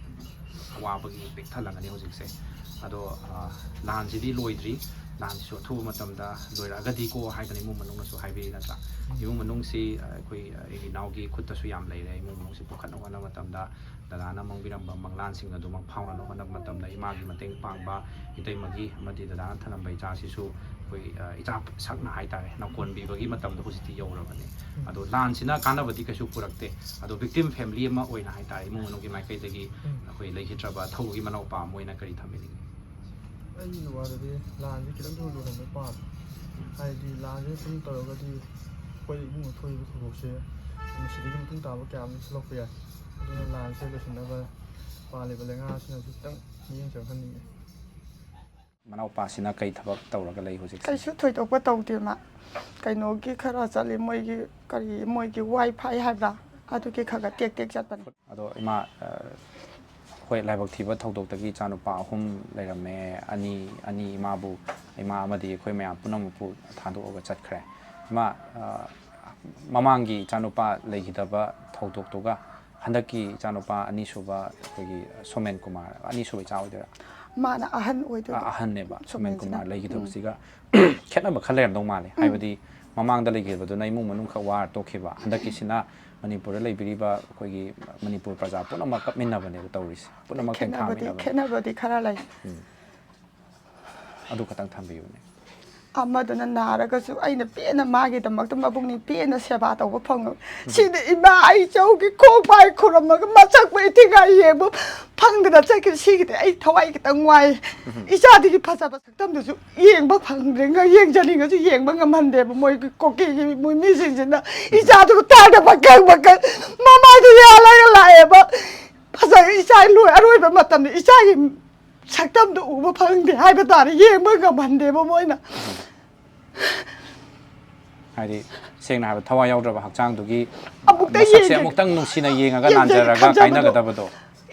ꯑꯋꯥꯕꯒꯤ ꯄꯤꯛ ꯊꯜꯂꯝꯒꯅꯤ ꯍꯧꯖꯤꯛꯁꯦ꯫ ꯑꯗꯣ, ꯑ, ꯂꯥꯟꯁꯤꯗꯤ ꯂꯣꯏꯗ꯭ꯔꯤ, ꯂꯥꯟꯁꯤꯁꯨ ꯑꯊꯨꯕ ꯃꯇꯝꯗ ꯂꯣꯏꯔꯛꯑꯒꯗꯤꯀꯣ ꯍꯥꯏꯗꯅ ꯏꯃꯨꯡ ꯃꯅꯨꯡꯅꯁꯨ ꯍꯥꯏꯕꯤꯔꯤ ꯅꯠꯇ꯭ꯔꯥ? ꯎꯝ꯫ ꯏꯃꯨꯡ ꯃꯅꯨꯡꯁꯤ, ꯑ, ꯑꯩꯈꯣꯏ, ꯑ, ꯑꯩꯒꯤ ꯏꯅꯥꯎꯒꯤ ꯈꯨꯠꯇꯁꯨ ꯌꯥꯝ ꯂꯩꯔꯦ꯫ ꯏꯃꯨꯡ ꯃꯅꯨꯡꯁꯤ ꯄꯨꯈꯠꯅꯕ ꯍꯣꯠꯅꯕ ꯃꯇꯝꯗ ꯗꯗꯥꯅ ꯃꯥꯡꯕꯤꯔꯝꯕ ꯃꯪꯂꯥꯟꯁꯤꯡ ꯑꯗꯨꯃꯛ ꯐꯥꯎꯅꯅꯕ ꯍꯣꯠꯅꯕ ꯃꯇꯝꯗ ꯏꯃꯥꯒꯤ ꯃꯇꯦꯡ ꯄꯥꯡꯕ, ꯏꯇꯩꯃꯒꯤ ꯑꯃꯗꯤ ꯗꯗꯥꯅ ꯊꯅꯝꯕ ꯏꯆꯥꯁꯤꯁꯨ ꯑꯩꯈꯣꯏ, ꯑ, ꯏꯆꯥ ꯁꯛꯅ ꯍꯥꯏꯇꯥꯔꯦ, ꯅꯧꯀꯣꯟꯕꯤꯕꯒꯤ ꯃꯇꯝꯗꯣ ꯍꯧꯖꯤꯛꯇꯤ ꯌꯧꯔꯕꯅꯤ꯫ ꯑꯗꯣ ꯂꯥꯟꯁꯤꯅ ꯀꯥꯟꯅꯕꯗꯤ ꯀꯩꯁꯨ ꯄꯨꯔꯛꯇꯦ꯫ ꯑꯗꯣ ꯚꯤꯛꯇꯤꯝ ꯐꯦꯃꯤꯂꯤ ꯑꯃ ꯑꯣꯏꯅ ꯍꯥꯏꯇꯥꯔꯦ, ꯏꯃꯨꯡ ꯃꯅꯨꯡꯒꯤ ꯃꯥꯏꯀꯩꯗꯒꯤ ꯎꯝ꯫ ꯑꯩꯈꯣꯏ ꯂꯩꯈꯤꯗ꯭ꯔꯕ ꯑꯊꯧꯕꯒꯤ ꯃꯅꯥꯎꯄꯥ ꯑꯃ ꯑꯣꯏꯅ ꯀꯔꯤ ꯊꯝꯕꯤꯅꯤꯡꯉꯤ? ꯑꯩꯒꯤ ꯋꯥꯗꯗꯤ ꯂꯥꯟꯁꯦ ꯈꯤꯇꯪ ꯊꯨꯅ ꯂꯣꯏꯍꯟꯕ ꯄꯥꯝꯃꯦ꯫ ꯍꯥꯏꯗꯤ ꯂꯥꯟꯁꯦ ꯁꯨꯝ ꯇꯧꯔꯒꯗꯤ ꯑꯩꯈꯣꯏ ꯏꯃꯨꯡꯗ ꯊꯣꯛꯏꯕ ꯊꯧꯗꯣꯛꯁꯦ ꯃꯁꯤꯗꯒꯤ ꯃꯇꯨꯡ ꯇꯥꯕ ꯀꯌꯥ ꯑꯃꯁꯨ ꯊꯣꯛꯂꯛꯄ ꯌꯥꯏ꯫ ꯑꯗꯨꯅ ꯂꯥꯟꯁꯦ ꯂꯣꯏꯁꯤꯟꯅꯕ ꯄꯥꯜꯂꯤꯕ ꯂꯩꯉꯥꯛꯁꯤꯅꯁꯨ ꯈꯤꯇꯪ ꯃꯤꯠꯌꯦꯡ ꯆꯪꯍꯟꯅꯤꯡꯉꯦ꯫ ꯃꯅꯥꯎꯄꯥꯁꯤꯅ ꯀꯩ ꯊꯕꯛ ꯇꯧꯔꯒ ꯂꯩ ꯍꯧꯖꯤꯛꯁꯦ? ꯀꯩꯁꯨ ꯊꯣꯏꯗꯣꯛꯄ ꯇꯧꯗꯦ ꯃꯥ꯫ ꯀꯩꯅꯣꯒꯤ ꯈꯔ ꯆꯠꯂꯤ, ꯃꯣꯏꯒꯤ ꯀꯔꯤ, ꯃꯣꯏꯒꯤ ꯋꯥꯏ ꯐꯥꯏ ꯍꯥꯏꯕ꯭ꯔꯥ, ꯑꯗꯨꯒꯤ ꯈꯔ ꯈꯔ ꯇꯦꯛ ꯇꯦꯛ ꯆꯠꯄꯅꯤ꯫ ꯑꯗꯣ ꯏꯃꯥ, ꯑ, ꯍꯣꯏ, ꯂꯥꯏꯕꯛ ꯊꯤꯕ ꯊꯧꯗꯣꯛꯇꯒꯤ ꯏꯆꯥꯅꯨꯄꯥ ꯑꯍꯨꯝ ꯂꯩꯔꯝꯃꯦ꯫ ꯑꯅꯤ, ꯑꯅꯤ ꯏꯃꯥꯕꯨ, ꯏꯃꯥ ꯑꯃꯗꯤ ꯑꯩꯈꯣꯏ ꯃꯌꯥꯝ ꯄꯨꯝꯅꯃꯛꯄꯨ ꯊꯥꯗꯣꯛꯑꯒ ꯆꯠꯈ꯭ꯔꯦ꯫ ꯏꯃꯥ, ꯑ, ꯃꯃꯥꯡꯒꯤ ꯏꯆꯥꯅꯨꯄꯥ ꯂꯩꯈꯤꯗꯕ ꯊꯧꯗꯣꯛꯇꯨꯒ ꯍꯟꯗꯛꯀꯤ ꯏꯆꯥꯅꯨꯄꯥ ꯑꯅꯤꯁꯨꯕ, ꯑꯩꯈꯣꯏꯒꯤ ꯁꯣꯃꯦꯟ ꯀꯨꯃꯥꯔ, ꯑꯅꯤꯁꯨꯕ ꯏꯆꯥ ꯑꯣꯏꯗꯣꯏꯔꯥ? ꯃꯥꯅ ꯑꯍꯟ ꯑꯣꯏꯗꯣꯏꯕ꯫ ꯑ-, ꯑꯍꯟꯅꯦꯕ ꯁꯣꯃꯦꯟ ꯁꯣꯃꯦꯟꯁꯤꯅ꯫ ꯀꯨꯃꯥꯔ ꯂꯩꯈꯤꯗꯕꯁꯤꯒ ꯈꯦꯠꯅꯕ ꯈꯔ ꯂꯩꯔꯝꯗꯧ ꯃꯥꯜꯂꯦ꯫ ꯍꯥꯏꯕꯗꯤ ꯃꯃꯥꯡꯗ ꯂꯩꯈꯤꯕꯗꯨꯅ ꯏꯃꯨꯡ ꯃꯅꯨꯡ ꯈꯛ ꯋꯥꯔ ꯇꯣꯛꯈꯤꯕ, ꯍꯟꯗꯛꯀꯤꯁꯤꯅ ꯃꯅꯤꯄꯨꯔꯗ ꯂꯩꯕꯤꯔꯤꯕ ꯑꯩꯈꯣꯏꯒꯤ ꯃꯅꯤꯄꯨꯔ ꯄ꯭ꯔꯖꯥ ꯄꯨꯝꯅꯃꯛ ꯀꯞꯃꯤꯟꯅꯕꯅꯦꯕ ꯇꯧꯔꯤꯁꯦ, ꯄꯨꯝꯅꯃꯛ ꯈꯦꯠꯅꯕꯗꯤ ꯇꯦꯡꯊꯥꯃꯤꯟꯅꯕꯅꯦ꯫ ꯈꯦꯠꯅꯕꯗꯤ ꯈꯔ ꯂꯩ꯫ ꯑꯗꯨ ꯈꯛꯇꯪ ꯊꯝꯕꯤꯌꯨꯅꯦ꯫ ꯑꯃꯗꯨꯅ ꯅꯥꯔꯒꯁꯨ ꯑꯩꯅ ꯄꯦꯟꯅ ꯃꯥꯒꯤꯗꯃꯛꯇ ꯃꯕꯨꯛꯅꯤꯡ ꯄꯦꯟꯅ ꯁꯦꯕꯥ ꯇꯧꯕ ꯐꯪꯉꯝꯃꯤ꯫ ꯁꯤꯗꯤ ꯏꯃꯥ, ꯑꯩ ꯆꯧꯒꯤ ꯈꯣꯡ ꯄꯥꯏ ꯈꯨꯔꯝꯃꯒ ꯃꯁꯛ ꯃꯩ ꯊꯤꯒꯥꯏ ꯌꯦꯡꯕ ꯐꯪꯗꯅ ꯆꯠꯈꯤꯕ꯫ ꯁꯤꯒꯤꯗꯤ ꯑꯩ ꯊꯋꯥꯏ ꯈꯤꯇꯪ ꯋꯥꯏ꯫ ꯏꯆꯥꯗꯨꯒꯤ ꯐꯖꯕ ꯁꯛꯇꯝꯗꯨꯁꯨ ꯌꯦꯡꯕ ꯐꯪꯗ꯭ꯔꯦ꯫ ꯉ-, ꯌꯦꯡꯖꯅꯤꯡꯉꯁꯨ ꯌꯦꯡꯕ ꯉꯝꯍꯟꯗꯦꯕ ꯃꯣꯏꯒꯤ ꯀꯨꯀꯤꯒꯤ ꯃꯣꯏ ꯃꯤꯁꯤꯡꯁꯤꯅ꯫ ꯏꯆꯥꯗꯨ ꯇꯥꯗ ꯃꯀꯪ ꯃꯀꯪ ꯃꯃꯥꯏꯗꯨ ꯌꯥꯜꯂꯒ ꯂꯥꯛꯑꯦꯕ꯫ ꯐꯖꯅ ꯏꯆꯥ ꯂꯣꯏ-, ꯑꯔꯣꯏꯕ ꯃꯇꯝꯗ ꯏꯆꯥꯒꯤ ꯁꯛꯇꯝꯗꯣ ꯎꯕ ꯐꯪꯗꯦ ꯍꯥꯏꯕ ꯇꯥꯔꯦ, ꯌꯦꯡꯕ ꯉꯝꯍꯟꯗꯦꯕ ꯃꯣꯏꯅ꯫ ꯍꯥꯏꯗꯤ, ꯁꯦꯡꯅ ꯍꯥꯏꯕ, ꯊꯋꯥꯏ ꯌꯥꯎꯗ꯭ꯔꯕ ꯍꯛꯆꯥꯡꯗꯨꯒꯤ ꯑꯃꯨꯛꯇ ꯃꯁꯛꯁꯦ ꯌꯦꯡꯖ-, ꯑꯃꯨꯛꯇꯪ ꯅꯨꯡꯁꯤꯅ ꯌꯦꯡꯉꯒ ꯌꯦꯡꯖꯒꯦ ꯅꯥꯟꯖꯔꯒ ꯈꯟꯖꯕꯗꯣ꯫ ꯀꯥꯏꯅꯒꯗꯕꯗꯣ꯫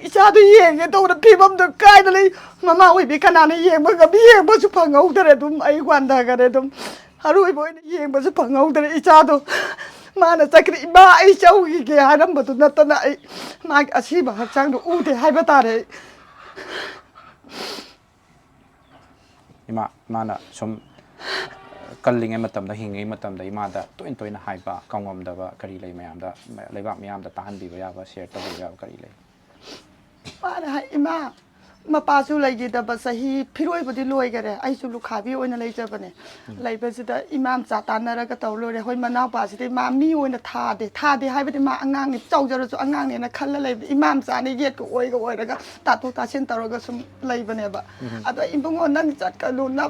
ꯏꯆꯥꯗꯣ ꯌꯦꯡꯒꯦ ꯇꯧꯕꯗ ꯐꯤꯕꯝꯗꯣ ꯀꯥꯏꯗ ꯂꯩ? ꯃꯃꯥ ꯑꯣꯏꯕꯤ ꯀꯅꯥꯅ ꯌꯦꯡꯕ ꯉꯝꯃꯤ? ꯌꯦꯡꯕꯁꯨ ꯐꯪꯍꯧꯗ꯭ꯔꯦ, ꯑꯗꯨꯝ ꯑꯩ ꯋꯥꯟꯊꯈꯔꯦ꯫ ꯑꯗꯨꯝ ꯑꯔꯣꯏꯕ ꯑꯣꯏꯅ ꯌꯦꯡꯕꯁꯨ ꯐꯪꯍꯧꯗ꯭ꯔꯦ꯫ ꯏꯆꯥꯗꯣ ꯃꯥꯅ ꯆꯠꯈ꯭ꯔꯦ, "ꯏꯃꯥ, ꯑꯩ ꯆꯧꯈꯤꯒꯦ" ꯍꯥꯏꯔꯝꯕꯗꯨ ꯅꯠꯇꯅ ꯑꯩ ꯃꯥꯒꯤ ꯑꯁꯤꯕ ꯍꯛꯆꯥꯡꯗꯣ ꯎꯗꯦ ꯍꯥꯏꯕ ꯇꯥꯔꯦ ꯑꯩ꯫ ꯏꯃꯥ, ꯃꯥꯅ ꯁꯨꯝ ꯀꯜꯂꯤꯉꯩ ꯃꯇꯝꯗ, ꯍꯤꯡꯉꯤꯉꯩ ꯃꯇꯝꯗ ꯏꯃꯥꯗ ꯇꯣꯏꯅ ꯇꯣꯏꯅ ꯍꯥꯏꯕ, ꯀꯥꯎꯉꯝꯗꯕ ꯀꯔꯤ ꯂꯩ? ꯃꯌꯥꯝꯗ, ꯂꯩꯕꯥꯛ ꯃꯤꯌꯥꯝꯗ ꯇꯥꯍꯟꯕꯤꯕ ꯌꯥꯕ, ꯁꯤꯌꯔ ꯇꯧꯕꯤꯕ ꯌꯥꯕ ꯀꯔꯤ ꯂꯩ? ꯃꯥꯅ ꯍꯥꯏ, "ꯏꯃꯥ, ꯃꯄꯥꯁꯨ ꯂꯩꯈꯤꯗꯕ ꯆꯍꯤ ꯐꯤꯔꯣꯏꯕꯨꯗꯤ ꯂꯣꯏꯈꯔꯦ, ꯑꯩꯁꯨ ꯂꯨꯈꯥꯕꯤ ꯑꯣꯏꯅ ꯂꯩꯖꯕꯅꯦ꯫ ꯂꯩꯕꯁꯤꯗ ꯏꯃꯥ ꯃꯆꯥ ꯇꯥꯟꯅꯔꯒ ꯇꯧ ꯂꯣꯏꯔꯦ꯫ ꯍꯣꯏ, ꯃꯅꯥꯎꯄꯥꯁꯤꯗꯤ ꯃꯥ ꯃꯤ ꯑꯣꯏꯅ ꯊꯥꯗꯦ, ꯊꯥꯗꯦ ꯍꯥꯏꯕꯗꯤ ꯃꯥ ꯑꯉꯥꯡꯅꯤ, ꯆꯥꯎꯖꯔꯁꯨ ꯑꯉꯥꯡꯅꯦꯅ ꯈꯜꯂ ꯂꯩꯕꯗꯤ ꯏꯃꯥ ꯃꯆꯥꯅꯤ, ꯌꯦꯠꯀ ꯑꯣꯏꯒ ꯑꯣꯏꯔꯒ ꯇꯥꯊꯣꯛ ꯇꯥꯁꯤꯟ ꯇꯧꯔꯒ ꯁꯨꯝ ꯂꯩꯕꯅꯦꯕ꯫ ꯑꯗꯣ ꯏꯕꯨꯡꯉꯣ, ꯅꯪ ꯆꯠꯀꯅꯨ, ꯅ-,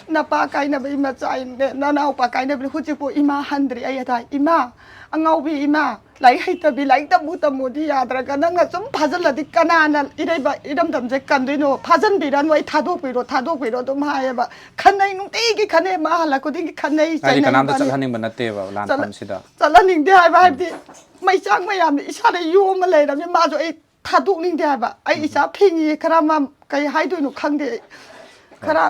ꯅꯄꯥ ꯀꯥꯏꯅꯕ ꯏꯃꯆꯥꯅꯦ, ꯅꯅꯥꯎꯄꯥ ꯀꯥꯏꯅꯕꯅꯤ, ꯍꯧꯖꯤꯛꯐꯥꯎ ꯏꯃꯥ ꯍꯟꯗ꯭ꯔꯤ꯫ ꯑꯩ ꯑꯗꯥ, ꯏꯃꯥ, "ꯑꯉꯥꯎꯕꯤ ꯏꯃꯥ, ꯂꯥꯏꯔꯤꯛ ꯍꯩꯇꯕꯤ, ꯂꯥꯏꯔꯤꯛ ꯇꯝꯃꯨ ꯇꯝꯃꯨꯗꯤ ꯌꯥꯗ꯭ꯔꯒ ꯅꯪꯅ ꯁꯨꯝ ꯐꯥꯖꯤꯜꯂꯗꯤ ꯀꯅꯥꯅ ꯏꯔꯩꯕ-, ꯏꯔꯝꯗꯝꯁꯦ ꯀꯟꯗꯣꯏꯅꯣ? ꯐꯥꯖꯤꯟꯕꯤꯔꯅꯨ, ꯑꯩ ꯊꯥꯗꯣꯛꯄꯤꯔꯣ, ꯊꯥꯗꯣꯛꯄꯤꯔꯣ" ꯑꯗꯨꯝ ꯍꯥꯏꯌꯦꯕ꯫ ꯈꯟꯅꯩ, ꯅꯨꯡꯇꯤꯒꯤ ꯈꯟꯅꯩ, ꯃꯥ ꯍꯜꯂꯛ ꯈꯨꯗꯤꯡꯒꯤ ꯈꯟꯅꯩ, ꯍꯥꯏꯗꯤ ꯆꯩꯅꯩ, ꯀꯅꯥꯝꯇ ꯏꯕꯥꯅꯤ꯫ ꯆꯠꯍꯟꯅꯤꯡꯕ ꯅꯠꯇꯦꯕ ꯆꯠꯂ-, ꯂꯥꯟꯐꯝꯁꯤꯗ꯫ ꯆꯠꯍꯟꯅꯤꯡꯗꯦ ꯍꯥꯏꯕ, ꯎꯝ꯫ ꯍꯥꯏꯕꯗꯤ ꯃꯩꯆꯥꯛ ꯃꯌꯥꯝꯅ ꯏꯁꯥꯗ ꯌꯣꯝꯃ ꯂꯩꯔꯕꯅꯤ, ꯃꯥꯁꯨ ꯑꯩ ꯊꯥꯗꯣꯛꯅꯤꯡꯗꯦ ꯍꯥꯏꯕ꯫ ꯑꯩ ꯎꯝ꯫ ꯏꯆꯥ ꯐꯤꯡꯉꯤ, ꯈꯔ ꯃꯥ ꯀꯩ ꯍꯥꯏꯗꯣꯏꯅꯣ ꯈꯪꯗꯦ꯫ ꯍꯣꯏ꯫ ꯈꯔ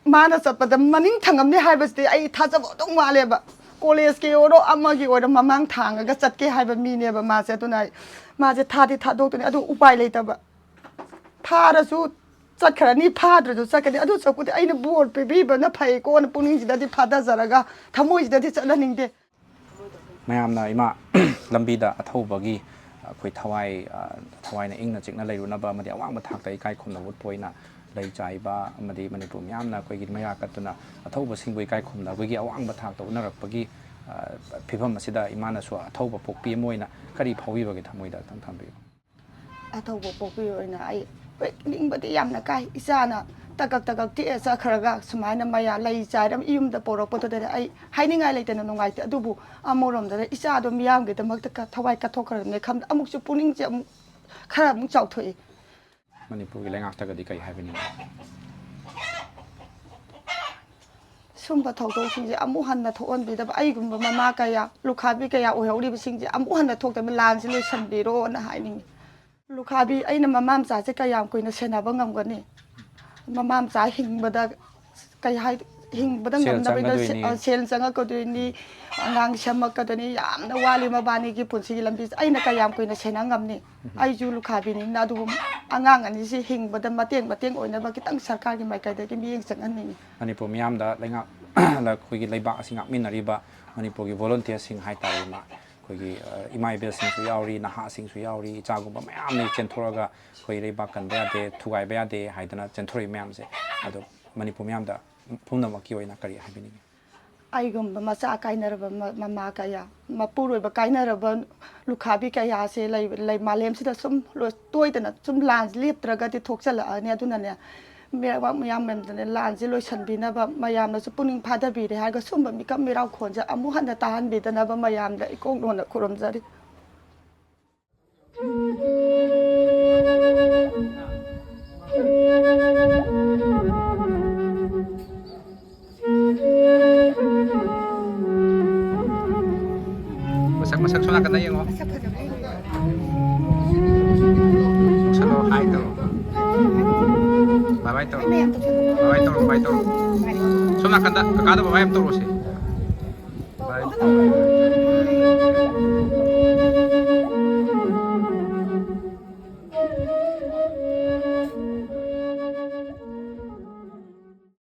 ꯃꯥꯅ ꯆꯠꯄꯗ ꯃꯅꯤꯡ ꯊꯪꯉꯝꯅꯤ ꯍꯥꯏꯕꯁꯤꯗꯤ ꯑꯩ ꯊꯥꯖꯕ ꯑꯗꯨꯝ ꯋꯥꯠꯂꯦꯕ꯫ ꯀꯣꯂꯦꯖꯀꯤ ꯑꯣꯏꯔꯣ, ꯑꯃꯒꯤ ꯑꯣꯏꯔꯣ, ꯃꯃꯥꯡ ꯊꯥꯡꯉꯒ ꯆꯠꯀꯦ ꯍꯥꯏꯕ ꯃꯤꯅꯦꯕ ꯃꯥꯁꯦ꯫ ꯑꯗꯨꯅ ꯑꯩ ꯃꯥꯁꯦ ꯊꯥꯗꯤ ꯊꯥꯗꯣꯛꯇꯣꯏꯅꯤ, ꯑꯗꯨ ꯎꯄꯥꯏ ꯂꯩꯇꯕ꯫ ꯐꯥꯔꯁꯨ ꯆꯠꯈ꯭ꯔꯅꯤ, ꯐꯥꯗ꯭ꯔꯁꯨ ꯆꯠꯀꯅꯤ꯫ ꯑꯗꯨ ꯆꯠꯄꯗꯤ ꯑꯩꯅ ꯕꯣꯔ ꯄꯤꯕꯤꯕꯅ ꯐꯩꯀꯣꯅ ꯄꯨꯛꯅꯤꯡꯁꯤꯗꯗꯤ ꯐꯥꯗꯖꯔꯒ ꯊꯃꯣꯏꯁꯤꯗꯗꯤ ꯆꯠꯍꯟꯅꯤꯡꯗꯦ꯫ ꯃꯌꯥꯝꯅ ꯏꯃꯥ ꯂꯝꯕꯤꯗ ꯑꯊꯧꯕꯒꯤ ꯑꯩꯈꯣꯏ ꯊꯋꯥꯏ, ꯑ, ꯊꯋꯥꯏꯅ ꯏꯪꯅ ꯆꯤꯛꯅ ꯂꯩꯔꯨꯅꯕ ꯑꯃꯗꯤ ꯑꯋꯥꯡꯕ ꯊꯥꯛꯇ ꯏꯀꯥꯏ ꯈꯨꯝꯅꯕ ꯎꯠꯄ ꯑꯣꯏꯅ ꯂꯩ ꯆꯥꯏꯕ ꯑꯃꯗꯤ ꯃꯅꯤꯄꯨꯔ ꯃꯤꯌꯥꯝꯅ ꯑꯩꯈꯣꯏꯒꯤ ꯃꯩꯔꯥ ꯀꯠꯇꯨꯅ ꯑꯊꯧꯕꯁꯤꯡꯕꯨ ꯏꯀꯥꯏ ꯈꯨꯝꯅꯕꯒꯤ ꯑꯋꯥꯡꯕ ꯊꯥꯛꯇ ꯎꯠꯅꯔꯛꯄꯒꯤ, ꯑ, ꯐꯤꯕꯝ ꯑꯁꯤꯗ ꯏꯃꯥꯅꯁꯨ ꯑꯊꯧꯕ ꯄꯣꯛꯄꯤ ꯑꯃ ꯑꯣꯏꯅ ꯀꯔꯤ ꯐꯥꯎꯕꯤꯕꯒꯦ? ꯊꯃꯣꯏꯗ ꯑꯝꯇꯪ ꯊꯝꯕꯤꯌꯨ꯫ ꯑꯊꯧꯕ ꯄꯣꯛꯄꯤ ꯑꯣꯏꯅ ꯑꯩ ꯍꯣꯏ ꯅꯤꯡꯕꯗꯤ ꯌꯥꯝꯅ ꯀꯥꯏ꯫ ꯏꯆꯥꯅ ꯇꯀꯛ ꯇꯀꯛ ꯇꯦꯛꯑ ꯆꯠꯈ꯭ꯔꯒ ꯁꯨꯃꯥꯏꯅ ꯃꯌꯥ ꯂꯩ ꯆꯥꯏꯔ ꯌꯨꯝꯗ ꯄꯣꯔꯛꯄꯗꯨꯗꯗꯤ ꯑꯩ ꯍꯥꯏꯅꯤꯡꯉꯥꯏ ꯂꯩꯇꯅ ꯅꯨꯡꯉꯥꯏꯇꯦ꯫ ꯑꯗꯨꯕꯨ ꯑꯃꯔꯣꯝꯗꯗ ꯏꯆꯥꯗꯣ ꯃꯤꯌꯥꯝꯒꯤꯗꯃꯛꯇ ꯀ-, ꯊꯋꯥꯏ ꯀꯠꯊꯣꯛꯈ꯭ꯔꯕꯅꯦ ꯈꯟꯕꯗ ꯑꯃꯨꯛꯁꯨ ꯄꯨꯛꯅꯤꯡꯁꯦ ꯑꯃꯨꯛ ꯈꯔ ꯑꯃꯨꯛ ꯆꯥꯎꯊꯣꯛꯏ꯫ ꯃꯅꯤꯄꯨꯔꯒꯤ ꯂꯩꯉꯥꯛꯇꯒꯗꯤ ꯀꯔꯤ ꯍꯥꯏꯕꯤꯅꯤꯡꯉꯤ? ꯁꯨꯝꯕ ꯊꯧꯗꯣꯛꯁꯤꯡꯁꯦ ꯑꯃꯨꯛ ꯍꯟꯅ ꯊꯣꯛꯍꯟꯕꯤꯗꯕ, ꯑꯩꯒꯨꯝꯕ ꯃꯃꯥ ꯀꯌꯥ, ꯂꯨꯈꯥꯕꯤ ꯀꯌꯥ ꯑꯣꯏꯍꯧꯔꯤꯕꯁꯤꯡꯁꯦ ꯑꯃꯨꯛ ꯍꯟꯅ ꯊꯣꯛꯇꯕ ꯂꯥꯟꯁꯦ ꯂꯣꯏꯁꯤꯟꯕꯤꯔꯣꯅ ꯍꯥꯏꯅꯤꯡꯉꯤ꯫ ꯂꯨꯈꯥꯕꯤ, ꯑꯩꯅ ꯃꯃꯥ ꯃꯆꯥꯁꯦ ꯀꯌꯥꯝ ꯀꯨꯏꯅ ꯁꯦꯟꯅꯕ ꯉꯝꯒꯅꯤ? ꯃꯃꯥ ꯃꯆꯥ ꯍꯤꯡꯕꯗ ꯀꯩ ꯍꯥꯏ-, ꯍꯤꯡꯕꯗ ꯁꯦꯜ ꯉꯝꯅꯕ ꯆꯪꯒꯗꯣꯏꯅꯤ꯫ ꯁꯦ-, ꯁꯦꯜ ꯆꯪꯉꯛꯀꯗꯣꯏꯅꯤ, ꯑꯉꯥꯡ ꯁꯦꯝꯃꯛꯀꯗꯣꯏꯅꯤ, ꯌꯥꯝꯅ ꯋꯥꯠꯂꯤ ꯃꯕꯥꯅꯤꯒꯤ ꯄꯨꯟꯁꯤꯒꯤ ꯂꯝꯕꯤꯁꯦ꯫ ꯑꯩꯅ ꯀꯌꯥꯝ ꯀꯨꯏꯅ ꯁꯦꯟꯅ ꯉꯝꯅꯤ? ꯎꯝ꯫ ꯑꯩꯁꯨ ꯂꯨꯈꯥꯕꯤꯅꯤꯅ ꯑꯗꯨꯒꯨꯝ ꯑꯉꯥꯡ ꯑꯅꯤꯁꯤ ꯍꯤꯡꯕꯗ ꯃꯇꯦꯡ, ꯃꯇꯦꯡ ꯑꯣꯏꯅꯕ ꯈꯤꯇꯪ ꯁꯔꯀꯥꯔꯒꯤ ꯃꯥꯏꯀꯩꯗꯒꯤ ꯃꯤꯠꯌꯦꯡ ꯆꯪꯍꯟꯅꯤꯡꯉꯤ꯫ ꯃꯅꯤꯄꯨꯔ ꯃꯤꯌꯥꯝꯗ ꯂꯩꯉꯥꯛ, ꯑꯩꯈꯣꯏꯒꯤ ꯂꯩꯕꯥꯛ ꯑꯁꯤ ꯉꯥꯛꯃꯤꯟꯅꯔꯤꯕ ꯃꯅꯤꯄꯨꯔꯒꯤ volunteerꯁꯤꯡ ꯍꯥꯏꯇꯥꯔꯦ, ꯏꯃꯥ, ꯑꯩꯈꯣꯏꯒꯤ, ꯑ, ꯏꯃꯥ ꯏꯕꯦꯜꯁꯤꯡꯁꯨ ꯌꯥꯎꯔꯤ, ꯅꯍꯥꯁꯤꯡꯁꯨ ꯌꯥꯎꯔꯤ, ꯏꯆꯥꯒꯨꯝꯕ ꯃꯌꯥꯝꯅ ꯆꯦꯟꯊꯣꯔꯛꯑꯒ ꯑꯩꯈꯣꯏ ꯂꯩꯕꯥꯛ ꯀꯟꯕ ꯌꯥꯗꯦ, ꯊꯨꯒꯥꯏꯕ ꯌꯥꯗꯦ ꯍꯥꯏꯗꯅ ꯆꯦꯟꯊꯣꯔꯛꯏ ꯃꯌꯥꯝꯁꯦ꯫ ꯑꯗꯣ ꯃꯅꯤꯄꯨꯔ ꯃꯤꯌꯥꯝꯗ ꯄꯨꯝꯅꯃꯛꯀꯤ ꯑꯣꯏꯅ ꯀꯔꯤ ꯍꯥꯏꯕꯤꯅꯤꯡꯉꯤ? ꯑꯩꯒꯨꯝꯕ ꯃꯆꯥ ꯀꯥꯏꯅꯔꯕ ꯃ-, ꯃꯃꯥ ꯀꯌꯥ, ꯃꯄꯨꯔꯣꯏꯕ ꯀꯥꯏꯅꯔꯕ ꯂꯨꯈꯥꯕꯤ ꯀꯌꯥꯁꯦ ꯂꯩ-, ꯂꯩ-, ꯃꯥꯂꯦꯝꯁꯤꯗ ꯁꯨꯝ ꯂꯣꯏ-, ꯇꯣꯏꯗꯅ ꯁꯨꯝ ꯂꯥꯟ ꯂꯦꯞꯇ꯭ꯔꯒꯗꯤ ꯊꯣꯛꯆꯜꯂꯛꯑꯅꯤ꯫ ꯑꯗꯨꯅꯅꯦ, ꯃꯤꯔꯩꯕꯥꯛ ꯃꯤꯌꯥꯝ ꯃꯌꯥꯝꯗꯅꯦ ꯂꯥꯟꯁꯦ ꯂꯣꯏꯁꯤꯟꯕꯤꯅꯕ, ꯃꯌꯥꯝꯅꯁꯨ ꯄꯨꯛꯅꯤꯡ ꯐꯥꯗꯕꯤꯔꯦ ꯍꯥꯏꯔꯒ ꯁꯨꯝꯕ ꯃꯤꯀꯞ ꯃꯤꯔꯥꯎꯈꯣꯟꯁꯦ ꯑꯃꯨꯛ ꯍꯟꯅ ꯇꯥꯍꯟꯕꯤꯗꯅꯕ ꯃꯌꯥꯝꯗ ꯏꯀꯣꯛ ꯅꯣꯟꯅ ꯈꯨꯔꯨꯝꯖꯔꯤ꯫ ꯃꯁꯛ, ꯃꯁꯛ ꯁꯣꯝ ꯅꯥꯀꯟꯗ ꯌꯦꯡꯉꯣ꯫ ꯃꯁꯛ ꯐꯖꯕ ꯌꯦꯡꯉꯣ꯫ ꯃꯁꯛ ꯍꯥꯏ ꯇꯧꯔꯣ꯫ ꯕꯥꯏ ꯕꯥꯏ ꯇꯧꯔꯣ꯫ ꯃꯌꯥꯝ ꯇꯧꯁꯜꯂꯣ꯫ ꯕꯥꯏ ꯕꯥꯏ ꯇꯧꯔꯣ, ꯕꯥꯏ ꯇꯧꯔꯣ꯫ ꯁꯣꯝ ꯅꯥꯀꯟꯗ ꯀꯀꯥꯗ ꯕꯥꯏ ꯕꯥꯏ ꯑꯃ ꯇꯧꯔꯣꯁꯦ꯫ ꯕꯥꯏ꯫